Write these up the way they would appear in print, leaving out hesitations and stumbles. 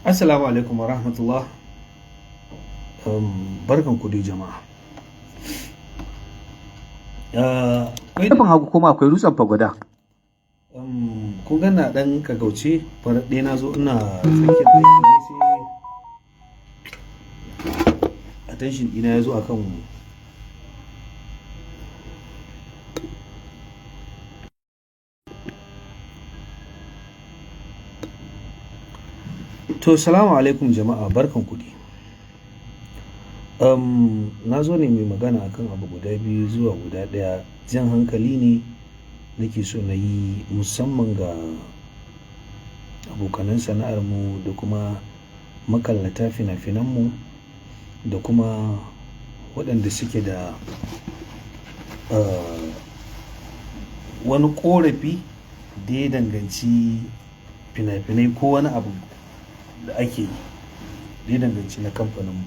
Assalamu alaikum wa rahmatullah. Barkan ku dai jama'a. Akwai Gefen hagu kuma akwai dutsen Fagoda. Kun ga na ɗan kagauce farar ɗaya, na zo ina tsakiyar aiki ne, sai attention ɗina ya zo akan. To, salamu alaikum jama'a, barkan ku dai. Na zo ne mai magana akan abu guda biyu zuwa guda ɗaya. Jan hankali ne nake so na yi, musamman ga abokanan sana'armu da kuma makallata fina-finanmu da kuma waɗanda suke da wani ƙorafi da ya danganci fina-finai ko wani abu da ake yi da ya danganci na kamfaninmu.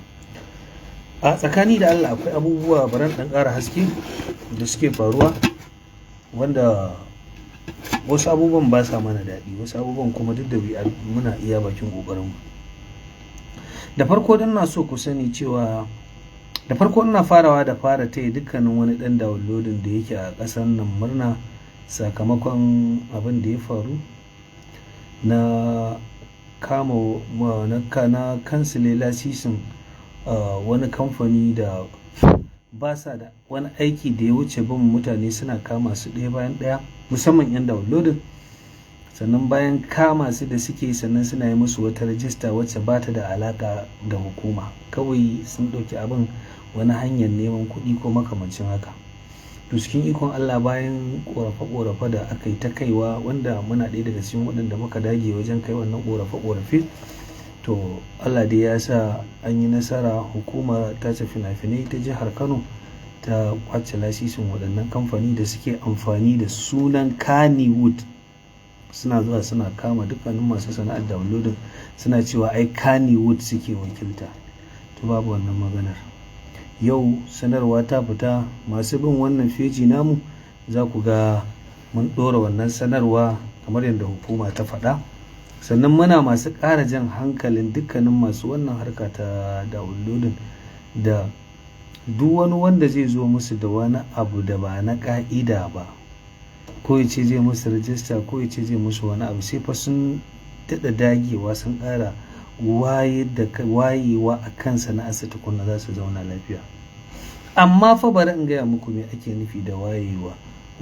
A tsakani da Allah, akwai abubuwa, baran ɗan ƙara haske, da suke faruwa wanda wasu abubuwan ba sa mana daɗi, wasu abubuwan kuma duk da muna iya bakin ƙoƙarinmu. Da farko, don na so ku sani cewa da farko ina farawa da fara taya dukkanin wani ɗan downloading da yake a ƙasar nan murna sakamakon abin da ya faru na kama na kansile lasisin wani kamfani da ba sa da wani aiki da ya wuce bin mutane suna kama su ɗaya bayan ɗaya, musamman 'yan downloading. Sannan bayan kama su da suke, sannan suna yi musu wata rajista wacce ba ta da alaka da hukuma. Kawai sun ɗauki abin wani hanyar neman kuɗi ko makamancin haka. To, cikin ikon Allah, bayan ƙorafe-ƙorafe da aka yi ta kaiwa, wanda muna ɗaya daga cikin waɗanda muka dage wajen kai wannan ƙorafe-ƙorafe, to Allah dai ya sa an yi nasara, hukumar tace fina-finai ta jihar Kano ta kwace lasisin waɗannan kamfani da suke amfani da sunan Kannywood, suna zuwa suna kama dukkanin masu sana'ar downloading, suna cewa ai Kannywood suke wakilta. To, babu wannan maganar. Yau sanarwa ta fita. Masu bin wannan feji namu za ku ga mun ɗora wannan sanarwa kamar yadda hukuma ta faɗa. Sannan muna masu ƙara jan hankalin dukkanin masu wannan harka ta downloading da duk wani wanda zai zo musu da wani abu da ba na ƙa'ida ba, ko ya ce zai musu rajista, ko ya ce zai musu wani abu, sai fa sun daɗa dagewa, sun ƙara wayewa a kan sana'arsa tukunna za su zauna lafiya. Amma fa bari in gaya muku me ake nufi da wayewa.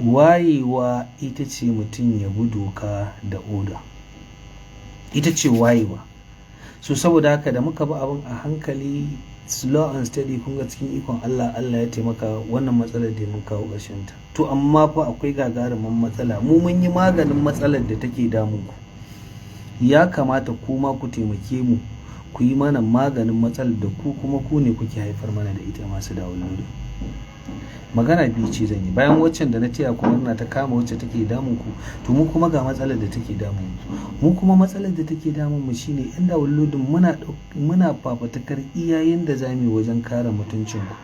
Wayewa ita ce mutum ya bi doka da oda, ita ce wayewa. So saboda haka, da muka bi abin a hankali, slow and steady, kun ga cikin ikon Allah, Allah ya taimaka, wannan matsalar da mun kawo ƙarshen ta. To, amma fa akwai gagarumin matsala. Mu mun yi maganin matsalar da take damun ku. Ya kamata kuma ku taimake mu, ku yi mana maganin matsalar da ku kuma ku ne kuke haifar mana da ita, masu downloading. Magana biyu ce zan yi bayan waccan da na taya kuma ina ta kama wacce take damun ku. To, mu kuma ga matsalar da take damun mu. Mu kuma matsalar da take damun mu shine inda downloading muna fafatakar iyayen da zamu yi wajen kare mutuncin ku.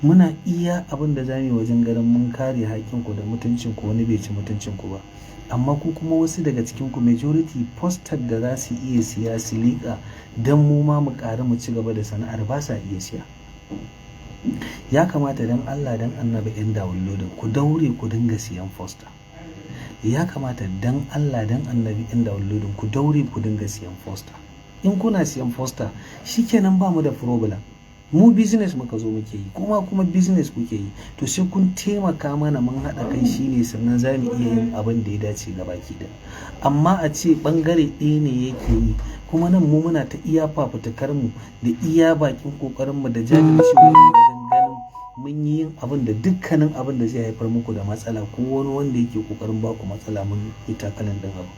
Muna iya abin da zamu yi wajen ganin mun kare haƙƙin ku da mutuncin ku, wani bai ci mutuncin ku ba. Amma ku kuma, wasu daga cikin ku, majority, poster da za su iya siya su liƙa don mu ma mu ƙari mu ci gaba da sana'ar, ba sa iya siya. Ya kamata dan Allah dan Annabi, yan downloading, ku daure ku dinga siyan poster. Ya kamata dan Allah dan Annabi, yan downloading, ku daure ku dinga siyan poster. In kuna siyan poster, shikenan, ba mu da problem. Mu business muka zo muke yi, kuma business kuke yi. To, sai kun taimaka mana mun haɗa kai shine sannan za mu iya yin abin da ya dace ga baki da. Amma a ce bangare ɗaya ne yake yi, kuma nan mu muna ta iya fafutukar mu da iya bakin kokarin mu da jajircewa wajen ganin mun yi yin abin da dukkanin abin da zai haifar muku da matsala ko wani wanda yake kokarin baku matsala, mun yi takalin din abu.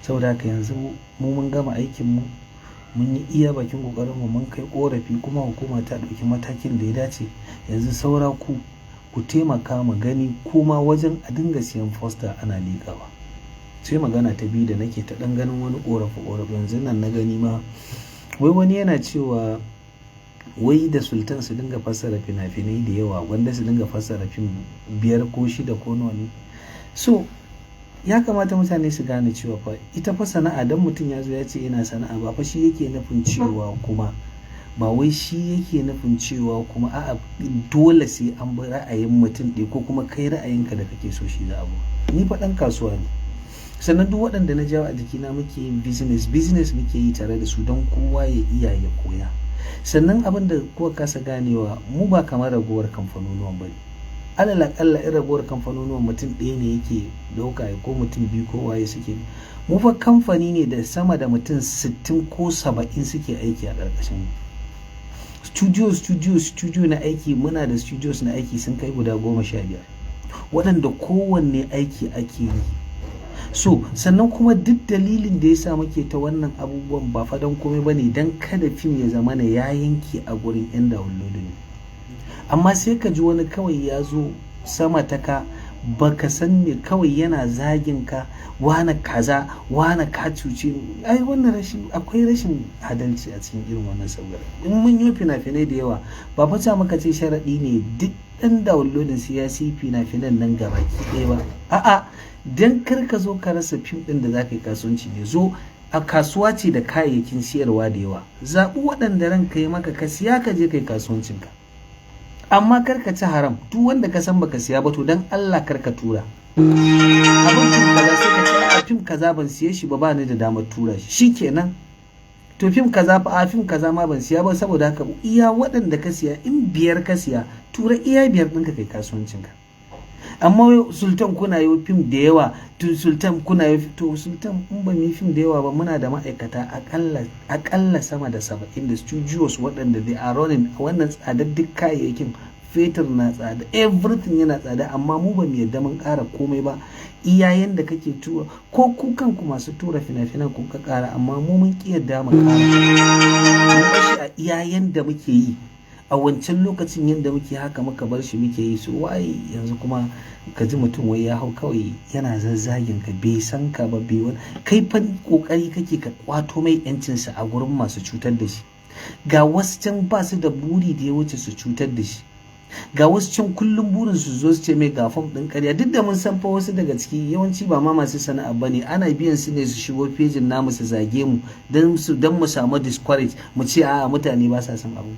Saboda haka, yanzu mu mun gama aikin mu, mun yi iya bakin kokarin mu, mun kai korafi, kuma hukuma ta ɗauki matakin da ya dace. Yanzu saura ku ku taimaka mu gani kuma wajen a dinga siyan poster ana liƙawa. Sai magana ta biyu da nake ta ɗan ganin wani ƙorafi ƙorafi yanzu nan, na gani ma wai wani yana cewa wai da Sultan su dinga fassara fina-finai da yawa, wanda su dinga fassara fim biyar ko shida ko nawa ne. So Ya kamata mutane su gane cewa fa ita fa sana'a, dan mutum ya zo ya ce yana sana'a, ba fa shi yake nufin cewa kuma, ba wai shi yake nufin cewa kuma a'a, dole sai an bi ra'ayin mutum ɗaya ko kuma kai ra'ayinka da kake so shi za a bi. Ni fa ɗan kasuwa ne. Sannan duk waɗanda na jawo a jikina muke yin business, business muke yi tare da su don kowa ya iya ya koya. Sannan abin da kuka kasa ganewa, mu ba kamar ragowar kamfanonuwan ba ne. Alal aƙalla in ragowar kamfanonuwan mutum ɗaya ne yake ɗauka ko mutum biyu ko waye suke, mu fa kamfani ne da sama da mutum 60 ko 70 suke aiki a ƙarƙashin mu. Studio, studio, studio na aiki, muna da studios na aiki sun kai guda 15, waɗanda kowanne aiki ake yi. So sannan kuma duk dalilin da ya sa muke ta wannan abubuwan ba fa don komai ba ne, don kada fim ya zama na ya yanke a gurin 'yan downloading. Amma sai ka ji wani kawai ya zo sama ta ka, baka san me, kawai yana zagin ka, wane kaza, wane ka cuce. Ai wannan rashin, akwai rashin adalci a cikin irin wannan sabgar. In mun yi fina-finai da yawa, ba fa muka ce sharaɗi ne duk ɗan downloading sai ya siyi fina-finan nan gabaki ɗaya ba. A'a, dan kar ka zo ka rasa fim ɗin da za ka yi kasuwanci ne. Zo a kasuwa ce da kayayyakin siyarwa da yawa, zaɓi waɗanda ranka yi maka ka siya, ka je kai kasuwancinka, amma kar ka ci haram. Duk wanda ka san baka siya ba, to dan Allah kar ka tura abin. Fim kaza, sai ka ce a fim kaza ban siye shi ba, ba ni da damar tura shi, shikenan. To fim kaza fa, a fim kaza ma ban siya ba. Saboda haka iya waɗanda ka siya, in biyar ka siya, tura iya biyar ɗinka, kai kasuwancinka. Amma Sultan, kuna yi fim da yawa. To Sultan, kuna yi, to Sultan, in ba mu yi fim da yawa ba, muna da ma'aikata akalla sama da 70 da studios waɗanda they are running. Wannan tsadar duk kayayyakin, fetur na tsada, everything yana tsada, amma mu ba mu yadda mun ƙara komai ba. Iyayen da kake tura ko ku kanku masu tura fina-finan kun ka ƙara, amma mu mun ƙi yadda mu ƙara, mun bashi a iyayen da muke yi a wancan lokacin. Yadda muke haka muka bar shi muke yi. So wai yanzu kuma ka ji mutum wai ya hau kawai yana zazzagin ka, bai san ka ba, bai wani. Kai fa kokari kake ka kwato mai yancinsa a gurin masu cutar da shi. Ga wasu can ba su da buri da ya wuce su cutar da shi. Ga wasu can kullum burin su zo su ce mai ga fom ɗin ƙarya. Duk da mun san fa wasu daga ciki yawanci ba ma masu sana'a ba ne, ana biyan su ne su shigo fejin namu su zage mu don su don mu samu discourage, mu ce a'a, mutane ba sa son abu.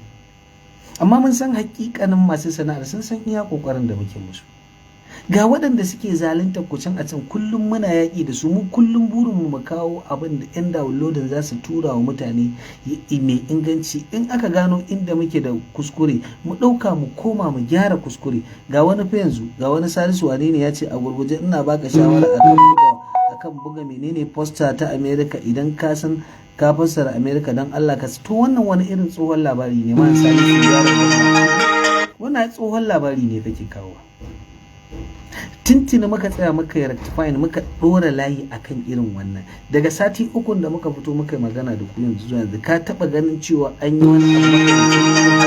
Amma mun san hakikanin masu sana'ar sun san iya kokarin da muke musu. Ga waɗanda suke zalunta ku can a can, kullum muna yaƙi da su. Mu kullum burinmu mu kawo abin da 'yan downloading za su tura wa mutane mai inganci. In aka gano inda muke da kuskure, mu ɗauka mu koma mu gyara kuskure. Ga wani fa yanzu, ga wani Salisu wane ne, ya ce a gurguje ina baka shawara akan buga menene poster ta America, idan ka san ka fassara America, don Allah ka. To wannan wani irin tsohon labari ne ma, Salisu ya? Wannan tsohon labari ne kake kawo. Tuntuni muka tsaya muka yi rectifying, muka ɗora layi akan irin wannan. Daga sati ukun da muka fito muka yi magana da ku yanzu zuwa yanzu, ka taɓa ganin cewa an yi wani abu makamancin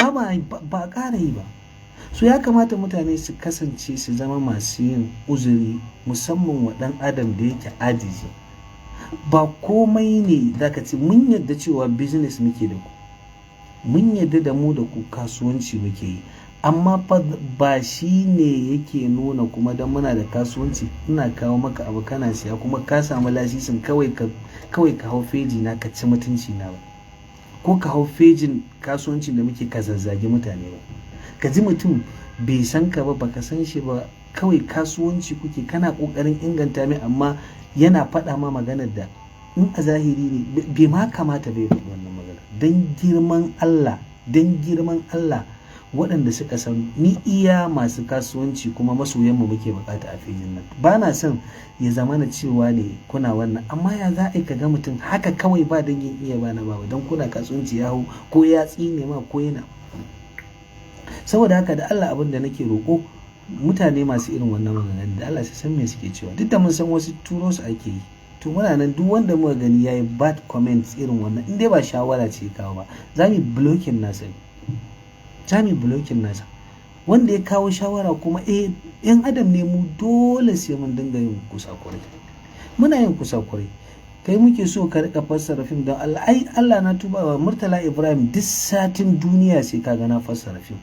haka? Ba ƙara yi ba. So ya kamata mutane su kasance su zama masu yin uzuri, musamman wa ɗan adam da yake ajizi. Ba komai ne zaka ce. Mun yadda cewa business muke da ku, mun yadda da mu da ku kasuwanci muke yi, amma fa ba shi ne yake nuna kuma don muna da kasuwanci, ina kawo maka abu kana siya, kuma ka samu lasisin kawai ka hau feji na ka ci mutunci na ba, ko ka hau fejin kasuwancin da muke ka zazzage mutane ba. Ka ji mutum bai san ka ba, baka san shi ba, kawai kasuwanci kuke, kana kokarin inganta mai, amma yana faɗa ma maganar da in a zahiri ne bai ma kamata bai faɗi wannan magana. Don girman Allah, don girman Allah, waɗanda suka san ni, iya masu kasuwanci kuma masoyanmu muke bukata a fejin nan. Ba na son ya zama na cewa ne kuna wannan, amma ya za a yi ka ga mutum haka kawai ba dangin iya ba na ba, don kuna kasuwanci ya hau ko ya tsine ma ko yana. Saboda haka da Allah, abin da nake roƙo, mutane masu irin wannan maganganun, da Allah su san me suke cewa. Duk da mun san wasu turo su ake yi. To muna nan, duk wanda muka gani yayi bad comments irin wannan, in dai ba shawara ce kawo ba, za mu blocking nasa ne, za mu blocking nasa. Wanda ya kawo shawara kuma, eh, yan adam ne mu, dole sai mun dinga yin kusakurai, muna yin kusakurai. Kai muke so ka rika fassara fim, don Allah? Ai Allah na tuba wa Murtala Ibrahim, duk satin duniya sai ka ga na fassara fim,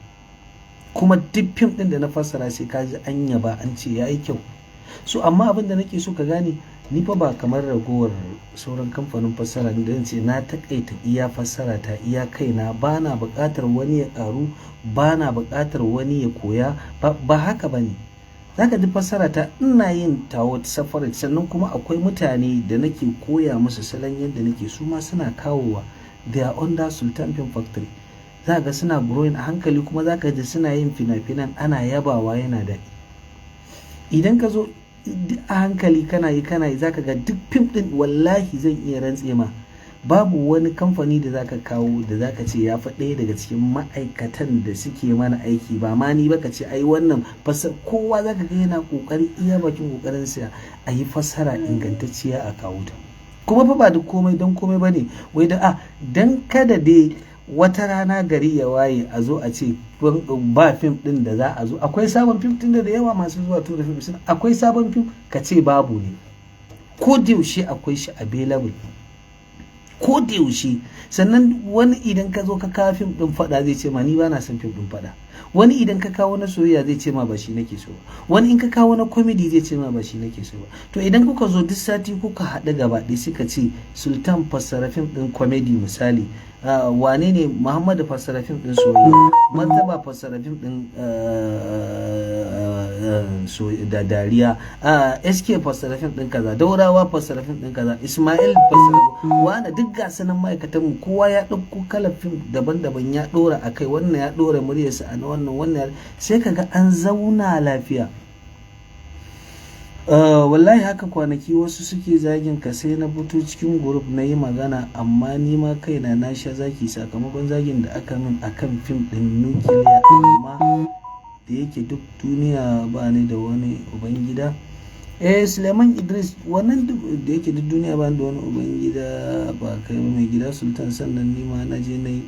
kuma duk fim din da na fassara sai ka ji an yaba, an ce yayi kyau. So amma abin da nake so ka gane, ni fa ba kamar ragowar sauran kamfanin fassara ne da ce na takaita iya fassara ta iya kaina, ba na buƙatar wani ya ƙaru, ba na buƙatar wani ya koya ba, haka ba ne. Za ka ji fassara ta ina yin tawo separate, sannan kuma akwai mutane da nake koya musu salon yadda nake, su ma suna kawowa. They are under Sultan Film Factory. Za ga suna growing a hankali, kuma za ka ji suna yin fina-finan ana yabawa, yana daɗi. Idan ka zo a hankali kana yi kana yi, zaka ga duk fim din, wallahi zan iya rantse ma, babu wani kamfani da zaka kawo da zaka ce ya fi ɗaya daga cikin ma'aikatan da suke mana aiki, ba ma ni ba, ka ce ai wannan kowa zaka ga yana kokari iya bakin kokarin sa a yi fassara ingantacciya a kawo ta. Kuma fa ba duk komai don komai bane wai da a dan kada dai wata rana gari ya waye a zo a ce ba fim din da za a zo. Akwai sabon fim din da yawa masu zuwa tura fim sun akwai sabon fim, ka ce babu ne. Ko da yaushe akwai shi available, ko da yaushe. Sannan wani idan ka zo ka kawo fim din fada, zai ce ma ni ba na son fim din fada. Wani idan ka kawo na soyayya, zai ce ma ba shi nake so ba. Wani in ka kawo na comedy, zai ce ma ba shi nake so ba. To idan kuka zo duk sati kuka haɗu gaba ɗaya, suka ce Sultan, fassara fim din comedy misali, wane ne, Muhammadu, fassara fim din soyayya, Martaba, fassara fim din da dariya, SK, fassara fim din kaza, Daurawa, fassara fim din kaza, Ismail, fassara wane, duk ga sanan ma'aikatan mu, kowa ya ɗauko kalar fim daban-daban ya ɗora a kai, wannan ya ɗora muryarsa a wannan, wannan, sai kaga an zauna lafiya. Wallahi haka kwanaki wasu suke zagin ka, sai na fito cikin group na yi magana, amma ni ma kaina na sha zaki sakamakon zagin da aka min akan fim din nukiliya. Amma da yake duk duniya ba ni da wani ubangida, eh, Suleiman Idris, wannan da yake duk duniya ba ni da wani ubangida ba kai ba, mai gida Sultan. Sannan ni ma na je na yi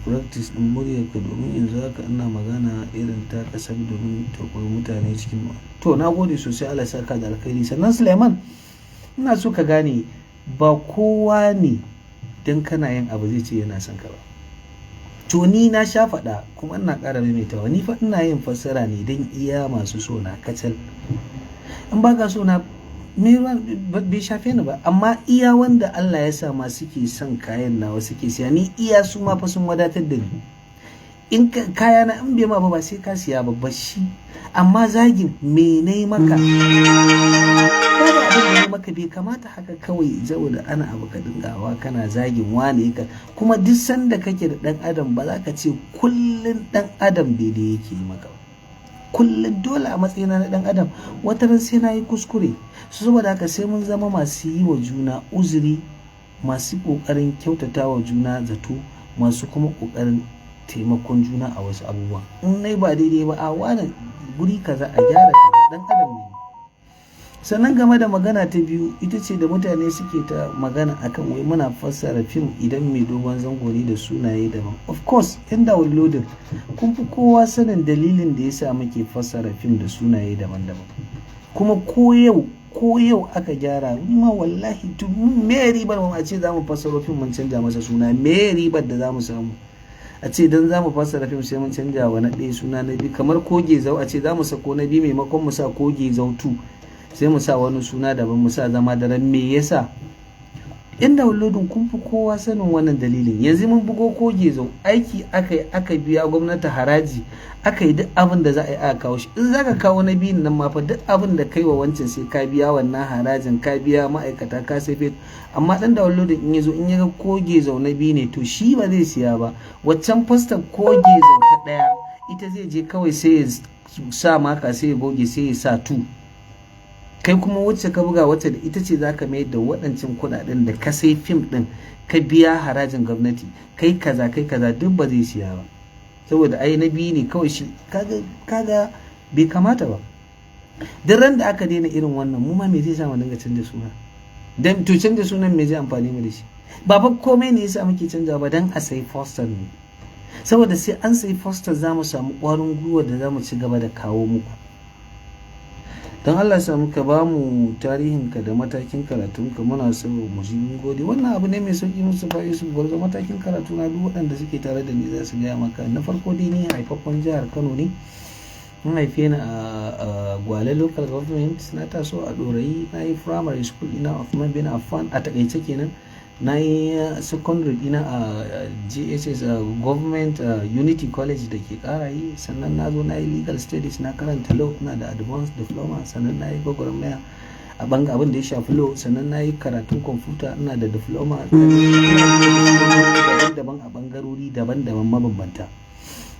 practice din muryarka, domin yanzu haka ina magana irin ta kasar domin ta koyi mutane cikin. To na gode sosai, Allah saka da alkhairi. Sannan Suleiman, ina so ka gane, ba kowa ne dan kana yin abu zai ce yana son ka ba. To ni na sha faɗa kuma ina ƙara maimaitawa, ni fa ina yin fassara ne don iya masu so na kacal. In ba ka so na, me bai shafe ni ba. Amma iya wanda Allah ya sa ma suke son kayan nawa suke siya, ni iya su ma fa sun wadatar da ni. In kaya na in bai ma ba, ba sai ka siya ba, ba shi. Amma zagin me nayi maka? Babu abin da maka. Bai kamata haka kawai saboda ana abu ka dingawa kana zagin wane ka. Kuma duk sanda kake da dan adam, ba za ka ce kullun dan adam daidai yake yi maka ba. Kullum dole a matsayina na dan adam, wata ran sai na yi kuskure. Su saboda haka sai mun zama masu yi wa juna uzuri, masu ƙoƙarin kyautata wa juna zato, masu kuma ƙoƙarin taimakon juna a wasu abubuwan. In nai ba daidai ba, a wani guri kaza a gyara kaza, dan adam ne. Sannan game da magana ta biyu, ita ce da mutane suke ta magana akan wai muna fassara fim idan mai dogon zango ne da sunaye daban. Of course, in downloading kun fi kowa sanin dalilin da yasa muke fassara fim da sunaye daban-daban. Kuma ko yau ko yau aka gyara ma, wallahi to me ribar mu a ce za mu fassara fim mun canja masa suna? Me ribar da za mu samu a ce dan za mu fassara fim sai mun canja wa na ɗaya suna, na biyu? Kamar Koge Zau, a ce za mu sako na biyu, maimakon mu sa Koge Zau 2 sai mu sa wani suna daban, mu sa Zama Daren. Me yasa? In downloading kun fi kowa sanin wannan dalilin. Yanzu mun bugo Koge Zau, aiki aka yi, aka biya gwamnati haraji, aka yi duk abin da za a yi, aka kawo shi. In za ka kawo na biyun nan ma fa, duk abin da kai wa wancan sai ka biya wannan harajin, ka biya ma'aikata, ka sai fetur. Amma dan downloading in ya zo, in ya ga Koge Zau na biyu ne, to shi ba zai siya ba. Waccan fastar Koge Zau ta ɗaya, ita zai je kawai sai ya sa maka, sai ya goge, sai ya sa 2. Kai kuma wacce ka buga, wacce da ita ce zaka mayar da waɗancan kuɗaɗen da ka sai fim ɗin, ka biya harajin gwamnati, kai kaza, kai kaza, duk ba zai siya ba, saboda ai na biyu ne kawai shi. Kaga bai kamata ba. Duk ran da aka daina irin wannan, mu ma me zai sa mu dinga canza suna? Dan to canza sunan me zai amfani mu da shi? Ba fa komai ne yasa muke canza ba, dan a sai poster ne. Saboda sai an sayi poster za mu samu ƙwarin gwiwa da za mu ci gaba da kawo muku. Don Allah sa muka ba mu tarihinka da matakin karatunka, muna so mu ji. Mun gode. Wannan abu ne mai sauki. Mustapha Yusuf Gwarzo, matakin karatu na, duk waɗanda suke tare da ni za su gaya maka. Na farko dai, ni haifaffen jihar Kano ne. An haife ni a Gwale Local Government. Na taso a Dorayi. Na yi primary school ina Uthman bin Affan, a takaice kenan. Na yi secondary ina a JSS, Government Unity College da ke Karayi. Sannan na zo na yi legal studies, na karanta law, ina da advanced diploma. Sannan na yi gwagwarmaya a banga abin da ya shafi law. Sannan na yi karatun kwamfuta, ina da diploma daban-daban a bangarori daban-daban mabambanta,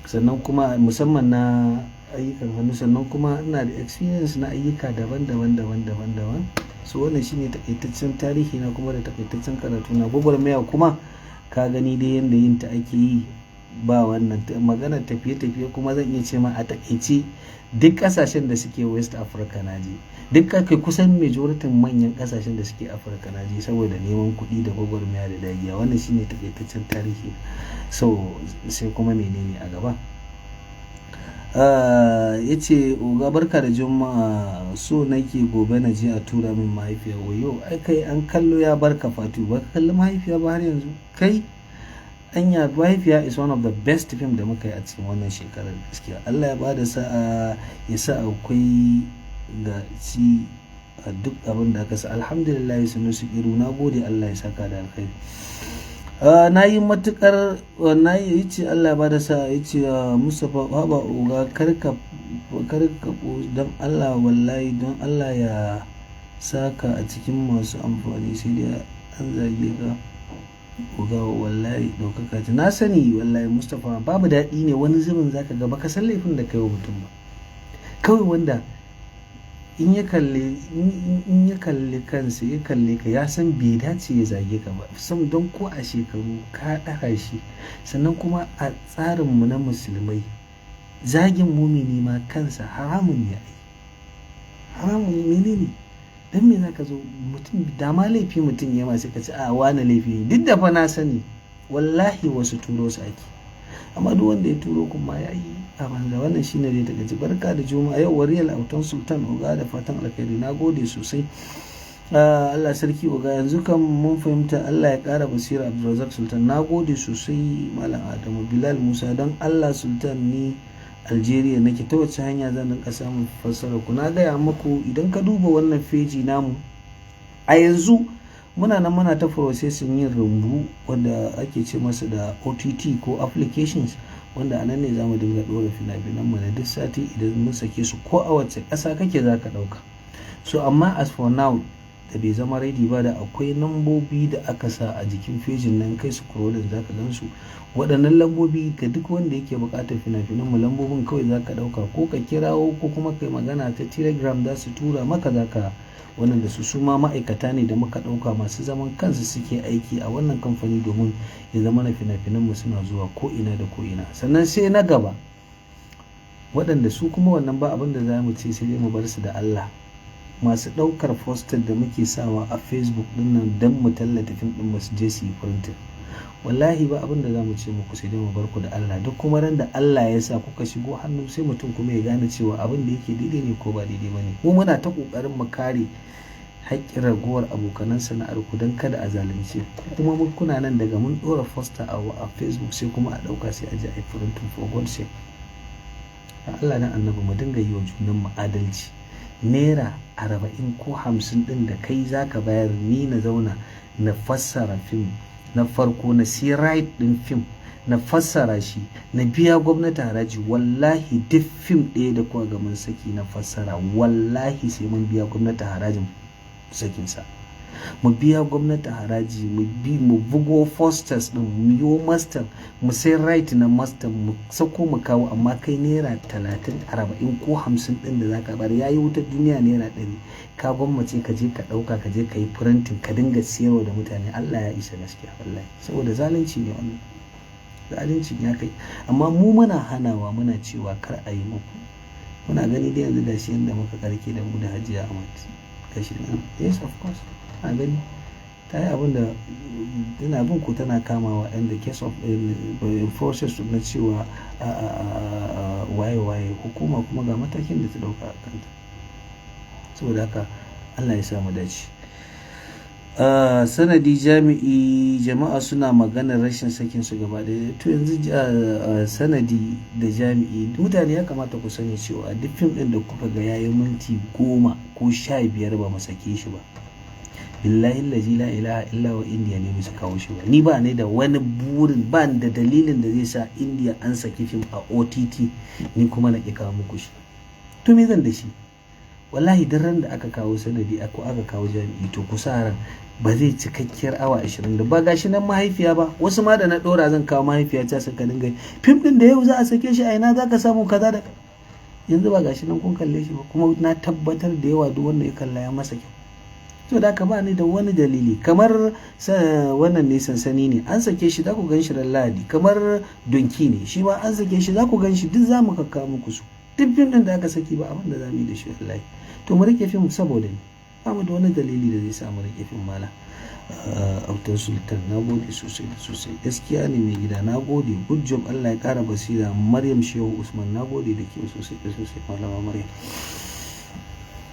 sannan kuma musamman na ayyukan hannu. Sannan kuma ina da experience na ayyuka daban-daban, daban-daban, daban. So wannan shine takaitaccen tarihi na kuma da takaitaccen karatu na. Gwagwarmaya kuma ka gani dai yanda yin ta ake yi. Ba wannan magana tafiye-tafiye kuma, zan iya ce ma a takaice duk kasashen da suke West Africa na je. Duk kai kusan majority manyan kasashen da suke Afirka na je, saboda neman kuɗi da gwagwarmaya da dagiya. Wannan shine takaitaccen tarihi. So sai kuma menene a gaba? Ya ce, "Oga, barka da Juma'a. So nake gobe na je a tura min Mahaifiya." Wayo, ai kai an kallo ya barka. Fatu, ba ka kalli Mahaifiya ba har yanzu kai? Anya, Mahaifiya is one of the best film da muka yi a cikin wannan shekarar gaskiya. Allah ya bada sa'a, ya sa akwai ga ci a duk abin da aka sa. Alhamdulillah. Sunusu Kiru, na gode, Allah ya saka da alkhairi. Na yi matukar na yi ce Allah ya bada sa. Ya ce, "Mustapha, haba oga, karka karka don Allah, wallahi don Allah ya saka a cikin masu amfani, sai dai an zage ka oga, wallahi ɗaukaka ce." Na sani wallahi Mustapha, babu daɗi ne. Wani zubin zaka ga baka san laifin da kai wa mutum ba. Kawai wanda in ya kalli kansa, ya kalle ka, ya san bai dace ya zage ka ba sam, don ko a shekaru ka ɗara shi. Sannan kuma a tsarinmu na Musulmai, zagin mumini ma kansa haramun ne. Ai haramun menene? Dan me zaka zo mutum, da ma laifi mutum ya ma, sai ka ce a wani laifi ne? Duk da fa na sani wallahi wasu turo su ake, amma duk wanda ya turo kuma ya yi a banza. Wannan shine dai daga ji. Barka da Juma'a. Yau Wariyal Autan Sultan, oga, da fatan alkhairi. Na gode sosai. Allah sarki oga, yanzu kan mun fahimta, Allah ya kara basira. Abdulrazak Sultan, na gode sosai. Malam Adamu Bilal Musa, don Allah Sultan, ni Algeria nake, ta wace hanya zan rinka samun fassara ku? Na gaya muku, idan ka duba wannan feji namu a yanzu, muna nan muna ta processing yin rumbu wanda ake ce masa da OTT ko applications, wanda a nan ne za mu dinga ɗora fina-finan mu na duk sati. Idan mun sake su, ko a wace ƙasa kake za ka ɗauka. So amma as for now da bai zama ready ba, da akwai lambobi da aka sa a jikin fejin nan, kai scrolling za ka gan su. Waɗannan lambobi, ga duk wanda yake buƙatar fina-finan mu, lambobin kawai za ka ɗauka, ko ka kirawo ko kuma kai magana ta Telegram, za su tura maka. Za ka wannan da su. Su ma ma'aikata ne da muka ɗauka masu zaman kansu, suke aiki a wannan kamfani domin ya zama na fina-finan mu suna zuwa ko ina da ko ina. Sannan sai na gaba, waɗanda su kuma wannan ba abin da za mu ce sai dai mu bar su da Allah, masu ɗaukar poster da muke sawa a Facebook ɗin nan don mu tallata fim ɗin mu, su je su yi printing. Wallahi ba abin da za mu ce muku sai dai mu bar ku da Allah. Duk kuma ran da Allah ya sa kuka shigo hannu, sai mutum kuma ya gane cewa abin da yake daidai ne ko ba daidai ba ne. Mu muna ta ƙoƙarin mu kare haƙƙin ragowar abokanan sana'ar ku don kada a zalunce ku. Kuma kuna nan, daga mun ɗora poster a Facebook, sai kuma a ɗauka, sai a je a yi printing. For God's sake, Allah na Annabi, mu dinga yi wa junan mu adalci. Naira 40 ko 50 ɗin da kai zaka bayar, ni na zauna na fassara fim na farko, na si right ɗin fim, na fassara shi, na biya gwamnati haraji. Wallahi duk fim ɗaya da kuka ga mun saki na fassara, wallahi sai mun biya gwamnati harajin sakinsa. Mu biya gwamnati haraji, mu bi mu bugo posters din, mu yi master, mu sai right na master, mu sako, mu kawo. Amma kai naira 30, 40 ko 50 din da zaka bar, yayi wutar duniya naira 100, ka gwammace ka je ka ɗauka, ka je ka yi printing, ka dinga siyarwa da mutane. Allah ya isa gaskiya wallahi, saboda zalunci ne wannan, zaluncin ya kai. Amma mu muna hanawa, muna cewa kar a yi muku. Muna gani da yanzu gashi yadda muka karke da mu da Hajiya Ahmad, gashi nan. Yes, of course, a gani ta yi abin da tana bin ku, tana kamawa in the case of process na cewa waye waye hukuma kuma ga matakin da ta dauka a kanta. Saboda haka Allah ya sa mu dace. Sanadi, Jami'i, jama'a suna maganar rashin sakin su gaba ɗaya. To yanzu Sanadi da Jami'i, mutane ya kamata ku sani cewa duk fim ɗin da kuka ga yayi minti 10 ko 15 ba mu sake shi ba, billahi lazi la ilaha illa wa, Indiya ne musu kawo shi ba. Ni ba ne da wani burin, ba da dalilin da zai sa Indiya an saki fim a OTT, ni kuma na ƙi kawo muku shi. To me zan da shi? Wallahi duk ran da aka kawo Sanadi ko aka kawo Jami'i, to ku sa ran ba zai cikakkiyar awa 20 da ba. Gashi nan Mahaifiya ba, wasu ma da na dora zan kawo Mahaifiya ta, suka dinga fim din da yau za a sake shi, a ina za ka samu kaza da yanzu ba gashi nan kun kalle shi ba. Kuma na tabbatar da yawa duk wanda ya kalla ya masa kyau. To da ka ba ni da wani dalili. Kamar wannan ne, Sansani ne, an sake shi, za ku gan shi ran Lahadi. Kamar Donki ne, shi ma an sake shi, za ku gan shi. Duk za mu kakka muku su. Duk fim din da aka saki, ba abin da za mu yi da shi wallahi. To mu rike fim saboda ni ba mu da wani dalili da zai sa mu rike fim. Mala Autan Sultan, na gode sosai da sosai. Gaskiya ne mai gida, na gode. Good job, Allah ya kara basira. Maryam Shehu Usman, na gode da kyau sosai da sosai, Malama Maryam.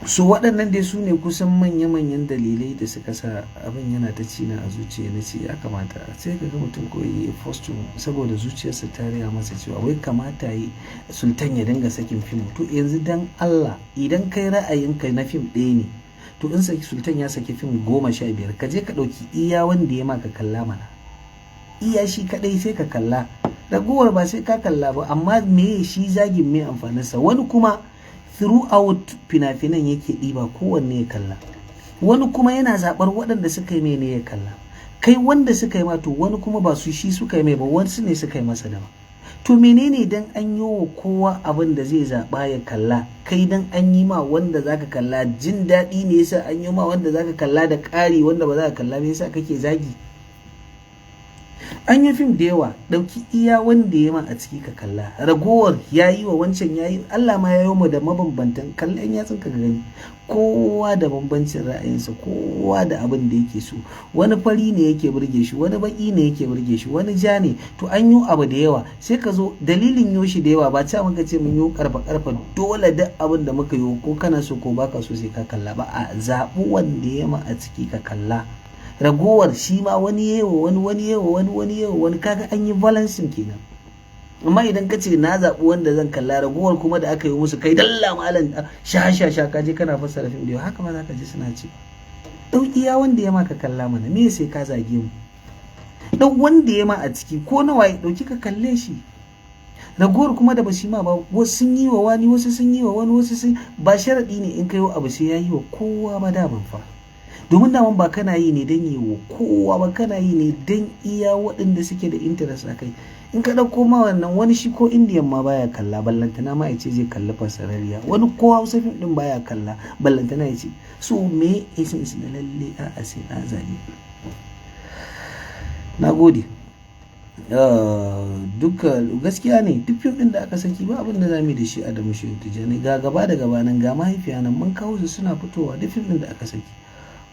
Su waɗannan dai su ne kusan manya-manyan dalilai da suka sa abin yana ta cina a zuciya. Na ce ya kamata sai ka ga mutum ko yi posting saboda zuciyarsa ta riya masa cewa wai kamata yi Sultan ya dinga sakin fim. To yanzu dan Allah, idan kai ra'ayinka na fim ɗaya ne, to in saki Sultan ya saki fim 15, ka je ka ɗauki iya wanda ya maka kalla mana, iya shi kaɗai sai ka kalla, ragowar ba sai ka kalla ba. Amma me shi zagin, me amfaninsa? Wani kuma throughout fina-finan yake ɗiba kowanne ya kalla, wani kuma yana zaɓar waɗanda suka yi mai ne ya kalla. Kai wanda suka yi ma, to wani kuma ba su shi suka yi mai ba, wasu ne suka yi masa daban. To menene dan an yi wa kowa abin da zai zaɓa ya kalla? Kai dan an yi ma wanda zaka kalla, jin daɗi ne yasa an yi ma wanda zaka kalla da ƙari, wanda ba za ka kalla ba yasa kake zagi? An yi fim da yawa, ɗauki iya wanda ya ma a ciki ka kalla, ragowar ya yi wa wancan, ya yi Allah ma ya yi mu da mabambantan kallon yatsun ka gani. Kowa da bambancin ra'ayinsa, kowa da abin da yake so. Wani fari ne yake burge shi, wani baki ne yake burge shi, wani ja ne. To an yi abu da yawa, sai ka zo dalilin yoshi da yawa ba ca muka ce mun yi karfa karfa dole duk abin da muka yi, ko kana so ko baka so, sai ka kalla ba. A zaɓi wanda ya ma a ciki ka kalla, ragowar shi ma wani yewa wani, wani yewa wani, wani yewa wani, kaga an yi balancing kenan. Amma idan ka ce na zaɓi wanda zan kalla, ragowar kuma da aka yi musu, kai dalla malam, sha sha sha, ka je kana fassara fim da yawa, haka ma za ka ji suna ce ɗauki ya wanda ya maka kalla mana. Me sai ka zage mu? Ɗau wanda ya ma a ciki, ko nawa ya ɗauki ka kalle shi, ragowar kuma da ba su yi ma ba, wasu sun yi wa wani, wasu sun yi wa wani, wasu sun ba. Sharaɗi ne in ka yi abu sai ya yi wa kowa ba daman fa, domin daman ba kana yi ne don yi wa kowa ba, kana yi ne don iya waɗanda suke da interest a kai. In ka ɗauko ma wannan, wani shi ko Indiyan ma baya kalla, ballantana ma ya ce zai kalli fasararriya. Wani ko Hausa fim ɗin baya kalla, ballantana ya ce. So me essence na lalle a sai na zage? Na gode duka. Gaskiya ne, duk fim ɗin da aka saki ba abin da za mu yi da shi. Adamu Shehu Tijjani, ga gaba da gaba nan, ga Mahaifiya nan, mun kawo su suna fitowa duk fim ɗin da aka saki.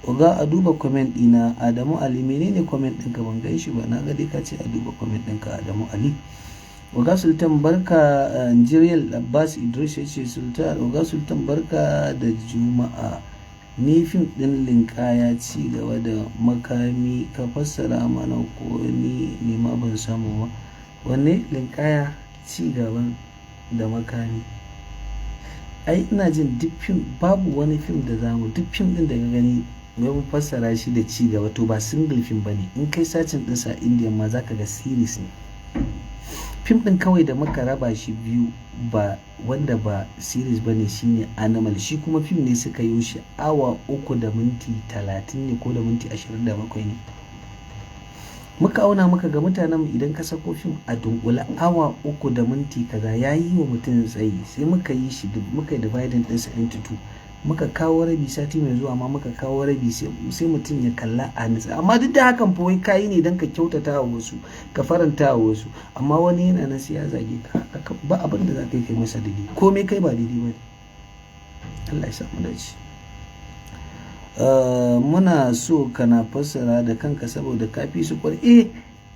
Oga, a duba comment ɗina. Adamu Ali, menene comment ɗinka? Ban gan shi ba. Na ga dai ka ce a duba comment ɗinka, Adamu Ali. Oga Sultan, barka. Jiriyal Abbas Idris ya ce Sultan, Oga Sultan, barka da Juma'a. Ni fim ɗin Linkaya, Ci gaba da Makami, ka fassara mana ko ni ne ma ban samu ba. Wanne Linkaya, Ci gaban da Makami? Ai ina jin duk fim, babu wani fim da zamu, duk fim ɗin da ka gani mai mun fassara shi da ci gaba, to ba single film bane. In kai searching ɗinsa a Indian ma zaka ga series ne. Fim ɗin kawai da muka raba shi biyu ba wanda ba series bane shine Animal. Shi kuma fim ne suka yi shi awa 3 da minti 30 ne ko da minti 27 ne. Muka auna muka ga mutanen idan ka sako fim a dunkule awa 3 da minti kaza, ya yi wa mutum tsayi. Sai muka yi shi, muka yi dividing ɗinsa into two, muka kawo rabi sati mai zuwa ma, muka kawo rabi, sai mutum ya kalla a nutsa. Amma duk da hakan fa wai kayi ne don ka kyautata wa wasu, ka faranta wa wasu, amma wani yana nan sai ya zage ka. Ba abin da za ka yi kai masa daidai, komai kai ba daidai ba ne. Allah ya samu dace. Muna so kana fassara da kanka saboda ka fi su kwar. Eh,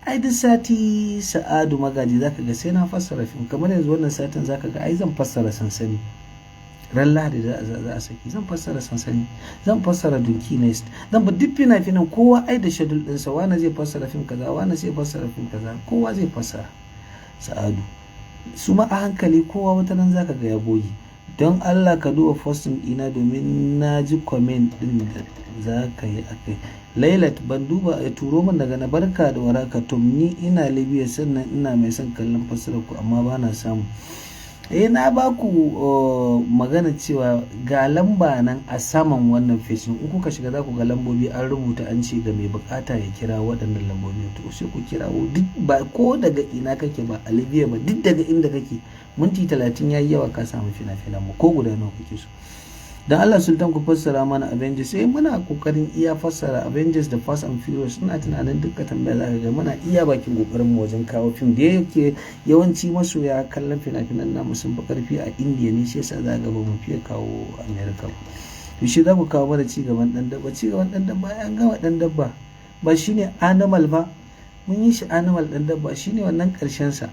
ai duk sati, Sa'adu Magaji, zaka ga sai na fassara fim. Kamar yanzu wannan satin zaka ga ai zan fassara Sansani. Ran Lahadi za a saki. Zan fassara Sansani, zan fassara Donkey Nest, zan ba duk fina-finan. Kowa ai da schedule ɗinsa. Wani zai fassara fim kaza, wani zai fassara fim kaza, kowa zai fassara. Sa'adu su ma a hankali, kowa wata nan zaka ga ya goge. Don Allah ka duba posting ɗina domin na ji comment ɗin da za ka yi a kai. Lailat, ban duba, a turo min daga na. Barka da waraka Tom, ni ina Libya, sannan ina mai son kallon fassarar ku amma ba na samu. Eh, na ba ku magana cewa ga lamba nan a saman wannan fesin. In kuka shiga za ku ga lambobi an rubuta, an ce ga mai bukata ya kira waɗannan lambobi. To sai ku kirawo, duk ba ko daga ina kake, ba a Libya ba, duk daga inda kake, minti 30 yayi yawa ka samu fina-finan mu ko guda nawa kake so. Dan Allah Sultan, ku fassara mana Avengers. Sai muna kokarin iya fassara Avengers da Fast and Furious. Ina tunanin dukkan tambaya zaka ga muna iya bakin kokarin mu wajen kawo fim. Da yake yawanci masoya kallon fina-finan namu sun fi karfi a India ne, shi yasa za ga ba mu fiye kawo America ba. To shi za ku kawo mana ci gaban Dan Dabba? Ci gaban Dan Dabba, an gama Dan Dabba. Ba shine Animal ba? Mun yi shi Animal. Dan Dabba shine wannan karshen sa,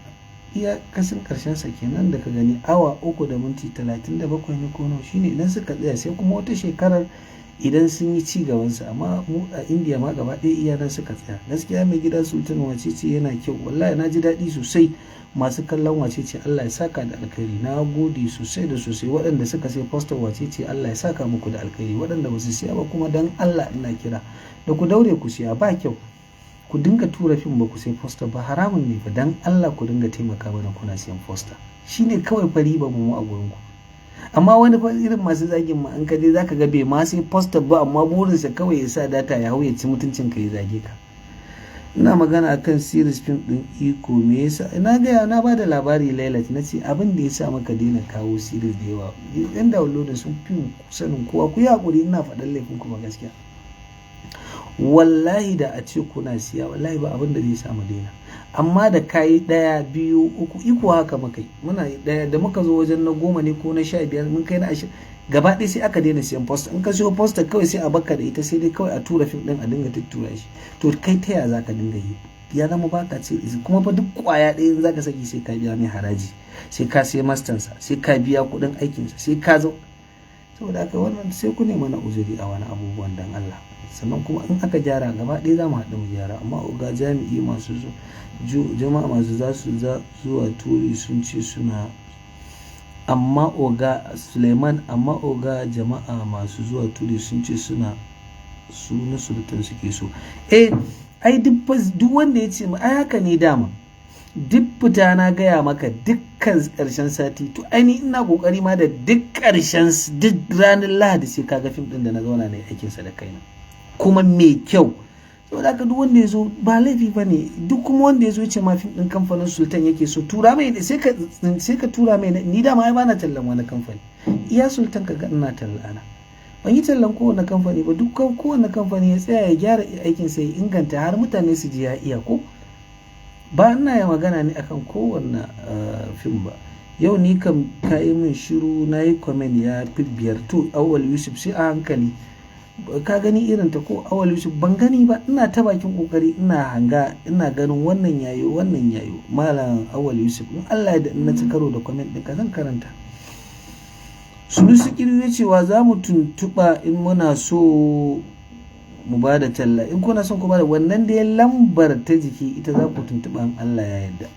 iya kasin karshen sa kenan da ka gani, awa 3 da minti 37 ne ko nawa. Shine idan suka tsaya, sai kuma wata shekarar idan sun yi ci gaban sa. Amma mu a India ma gaba ɗaya iya nan suka tsaya gaskiya. Mai gida Sultan, Wace Ce yana kyau. Wallahi na ji daɗi sosai. Masu kallon Wace Ce, Allah ya saka da alkhairi. Na gode sosai da sosai. Waɗanda suka sai poster Wace Ce, Allah ya saka muku da alkhairi. Waɗanda ba su siya ba kuma, dan Allah ina kira da ku daure ku siya. Ba kyau ku dinga tura fim ba ku sai poster ba, haramun ne fa. Dan Allah ku dinga taimaka mana kuna siyan poster, shine kawai fari ba mu a gurin ku. Amma wani fa irin masu zagin ma, an ka je zaka ga bai ma sai poster ba, amma burinsa kawai ya sa data ya hau ya ci mutuncin ka, ya zage ka. Ina magana akan series fim din Iko, me yasa na gaya na bada labari? Lailat, na ce abin da yasa maka daina kawo series da yawa, yan downloading sun fi sanin kowa. Ku yi hakuri, ina faɗan laifin kuma gaskiya. Wallahi da a ce kuna siya, wallahi ba abin da zai samu daina. Amma da kayi ɗaya, biyu, uku, Iko haka muka yi. Muna ɗaya, da muka zo wajen na 10 ne ko na 15, mun kai na 20, gaba ɗaya sai aka daina siyan poster. In ka siyo poster kawai sai a baka da ita, sai dai kawai a tura fim ɗin, a dinga tuttura shi. To kai ta ya zaka dinga yi? Ya zama baka ce kuma fa duk kwaya ɗaya in zaka saki, sai ka biya mai haraji, sai ka sai mastansa, sai ka biya kuɗin aikinsa, sai ka zo. Saboda haka wannan sai ku mana uzuri a wani abubuwan, dan Allah. Sannan kuma in aka gyara, gaba ɗaya za mu haɗu mu gyara. Amma ga jami'i masu jama'a masu za su zuwa turi sun ce suna, amma oga Suleiman, amma oga, jama'a masu zuwa turi sun ce suna su na Sultan suke so. Eh, ai duk wanda ya ce ma ai haka ne dama. Duk fita na gaya maka dukkan ƙarshen sati. To ai ni ina kokari ma da duk ƙarshen, duk ranar Lahadi sai kaga fim din da na zauna na yi aikinsa da kaina kuma mai kyau. Saboda haka duk wanda ya zo ba laifi ba ne. Duk kuma wanda ya zo ce ma fim din kamfanin Sultan yake so, tura mai, sai ka tura mai. Ni dama ai bana tallan wani kamfani, iya Sultan ka ga ina talla ana. Ban yi tallan kowane kamfani ba. Duk kowane kamfani ya tsaya ya gyara aikin sa, ya inganta har mutane su ji ya iya ko ba. Ina yi magana ne akan kowane fim ba. Yau ni kam ka yi min shiru, na yi comment ya fi biyar. To Awal Yusuf, sai a hankali. Ka gani irin ta ko? Awal Yusuf, ban gani ba. Ina ta bakin kokari, ina hanga, ina ganin wannan yayo, wannan yayo. Malam Awal Yusuf, in Allah ya da in na ci karo da comment ɗinka zan karanta. Sunusi Kirwe cewa za mu tuntuɓa in muna so mu ba da talla. In kuna son ku ba da wannan dai lambar ta jiki, ita za ku tuntuɓa in Allah ya yarda.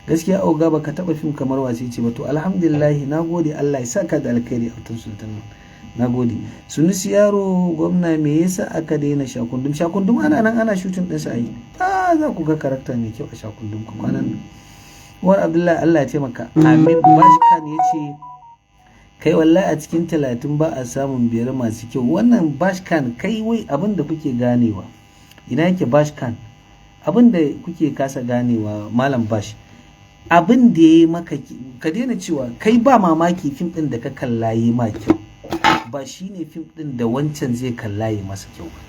Gaskiya oga, baka taɓa fim kamar Wace Ce ba. To alhamdulillah, na gode, Allah ya saka da alkhairi a watan Sultan, na gode. Sunusi Yaro Gwamna, me yasa aka daina Shakundum? Shakundum ana nan ana shooting ɗinsa. Ai ah, za ku ga character mai kyau a Shakundum ku kwanan nan. Umar Abdullahi, Allah ya taimaka, amin. Bashkan ya ce kai wallahi a cikin 30 ba a samun biyar masu kyau. Wannan Bashkan, kai wai abin da kuke ganewa ina yake? Bashkan, abin da kuke kasa ganewa, Malam Bash, abin da ya yi maka, ka daina cewa kai ba mamaki. Fim ɗin da ka kalla yi ma kyau ba shine fim ɗin da wancan zai kalla yi masa kyau ba.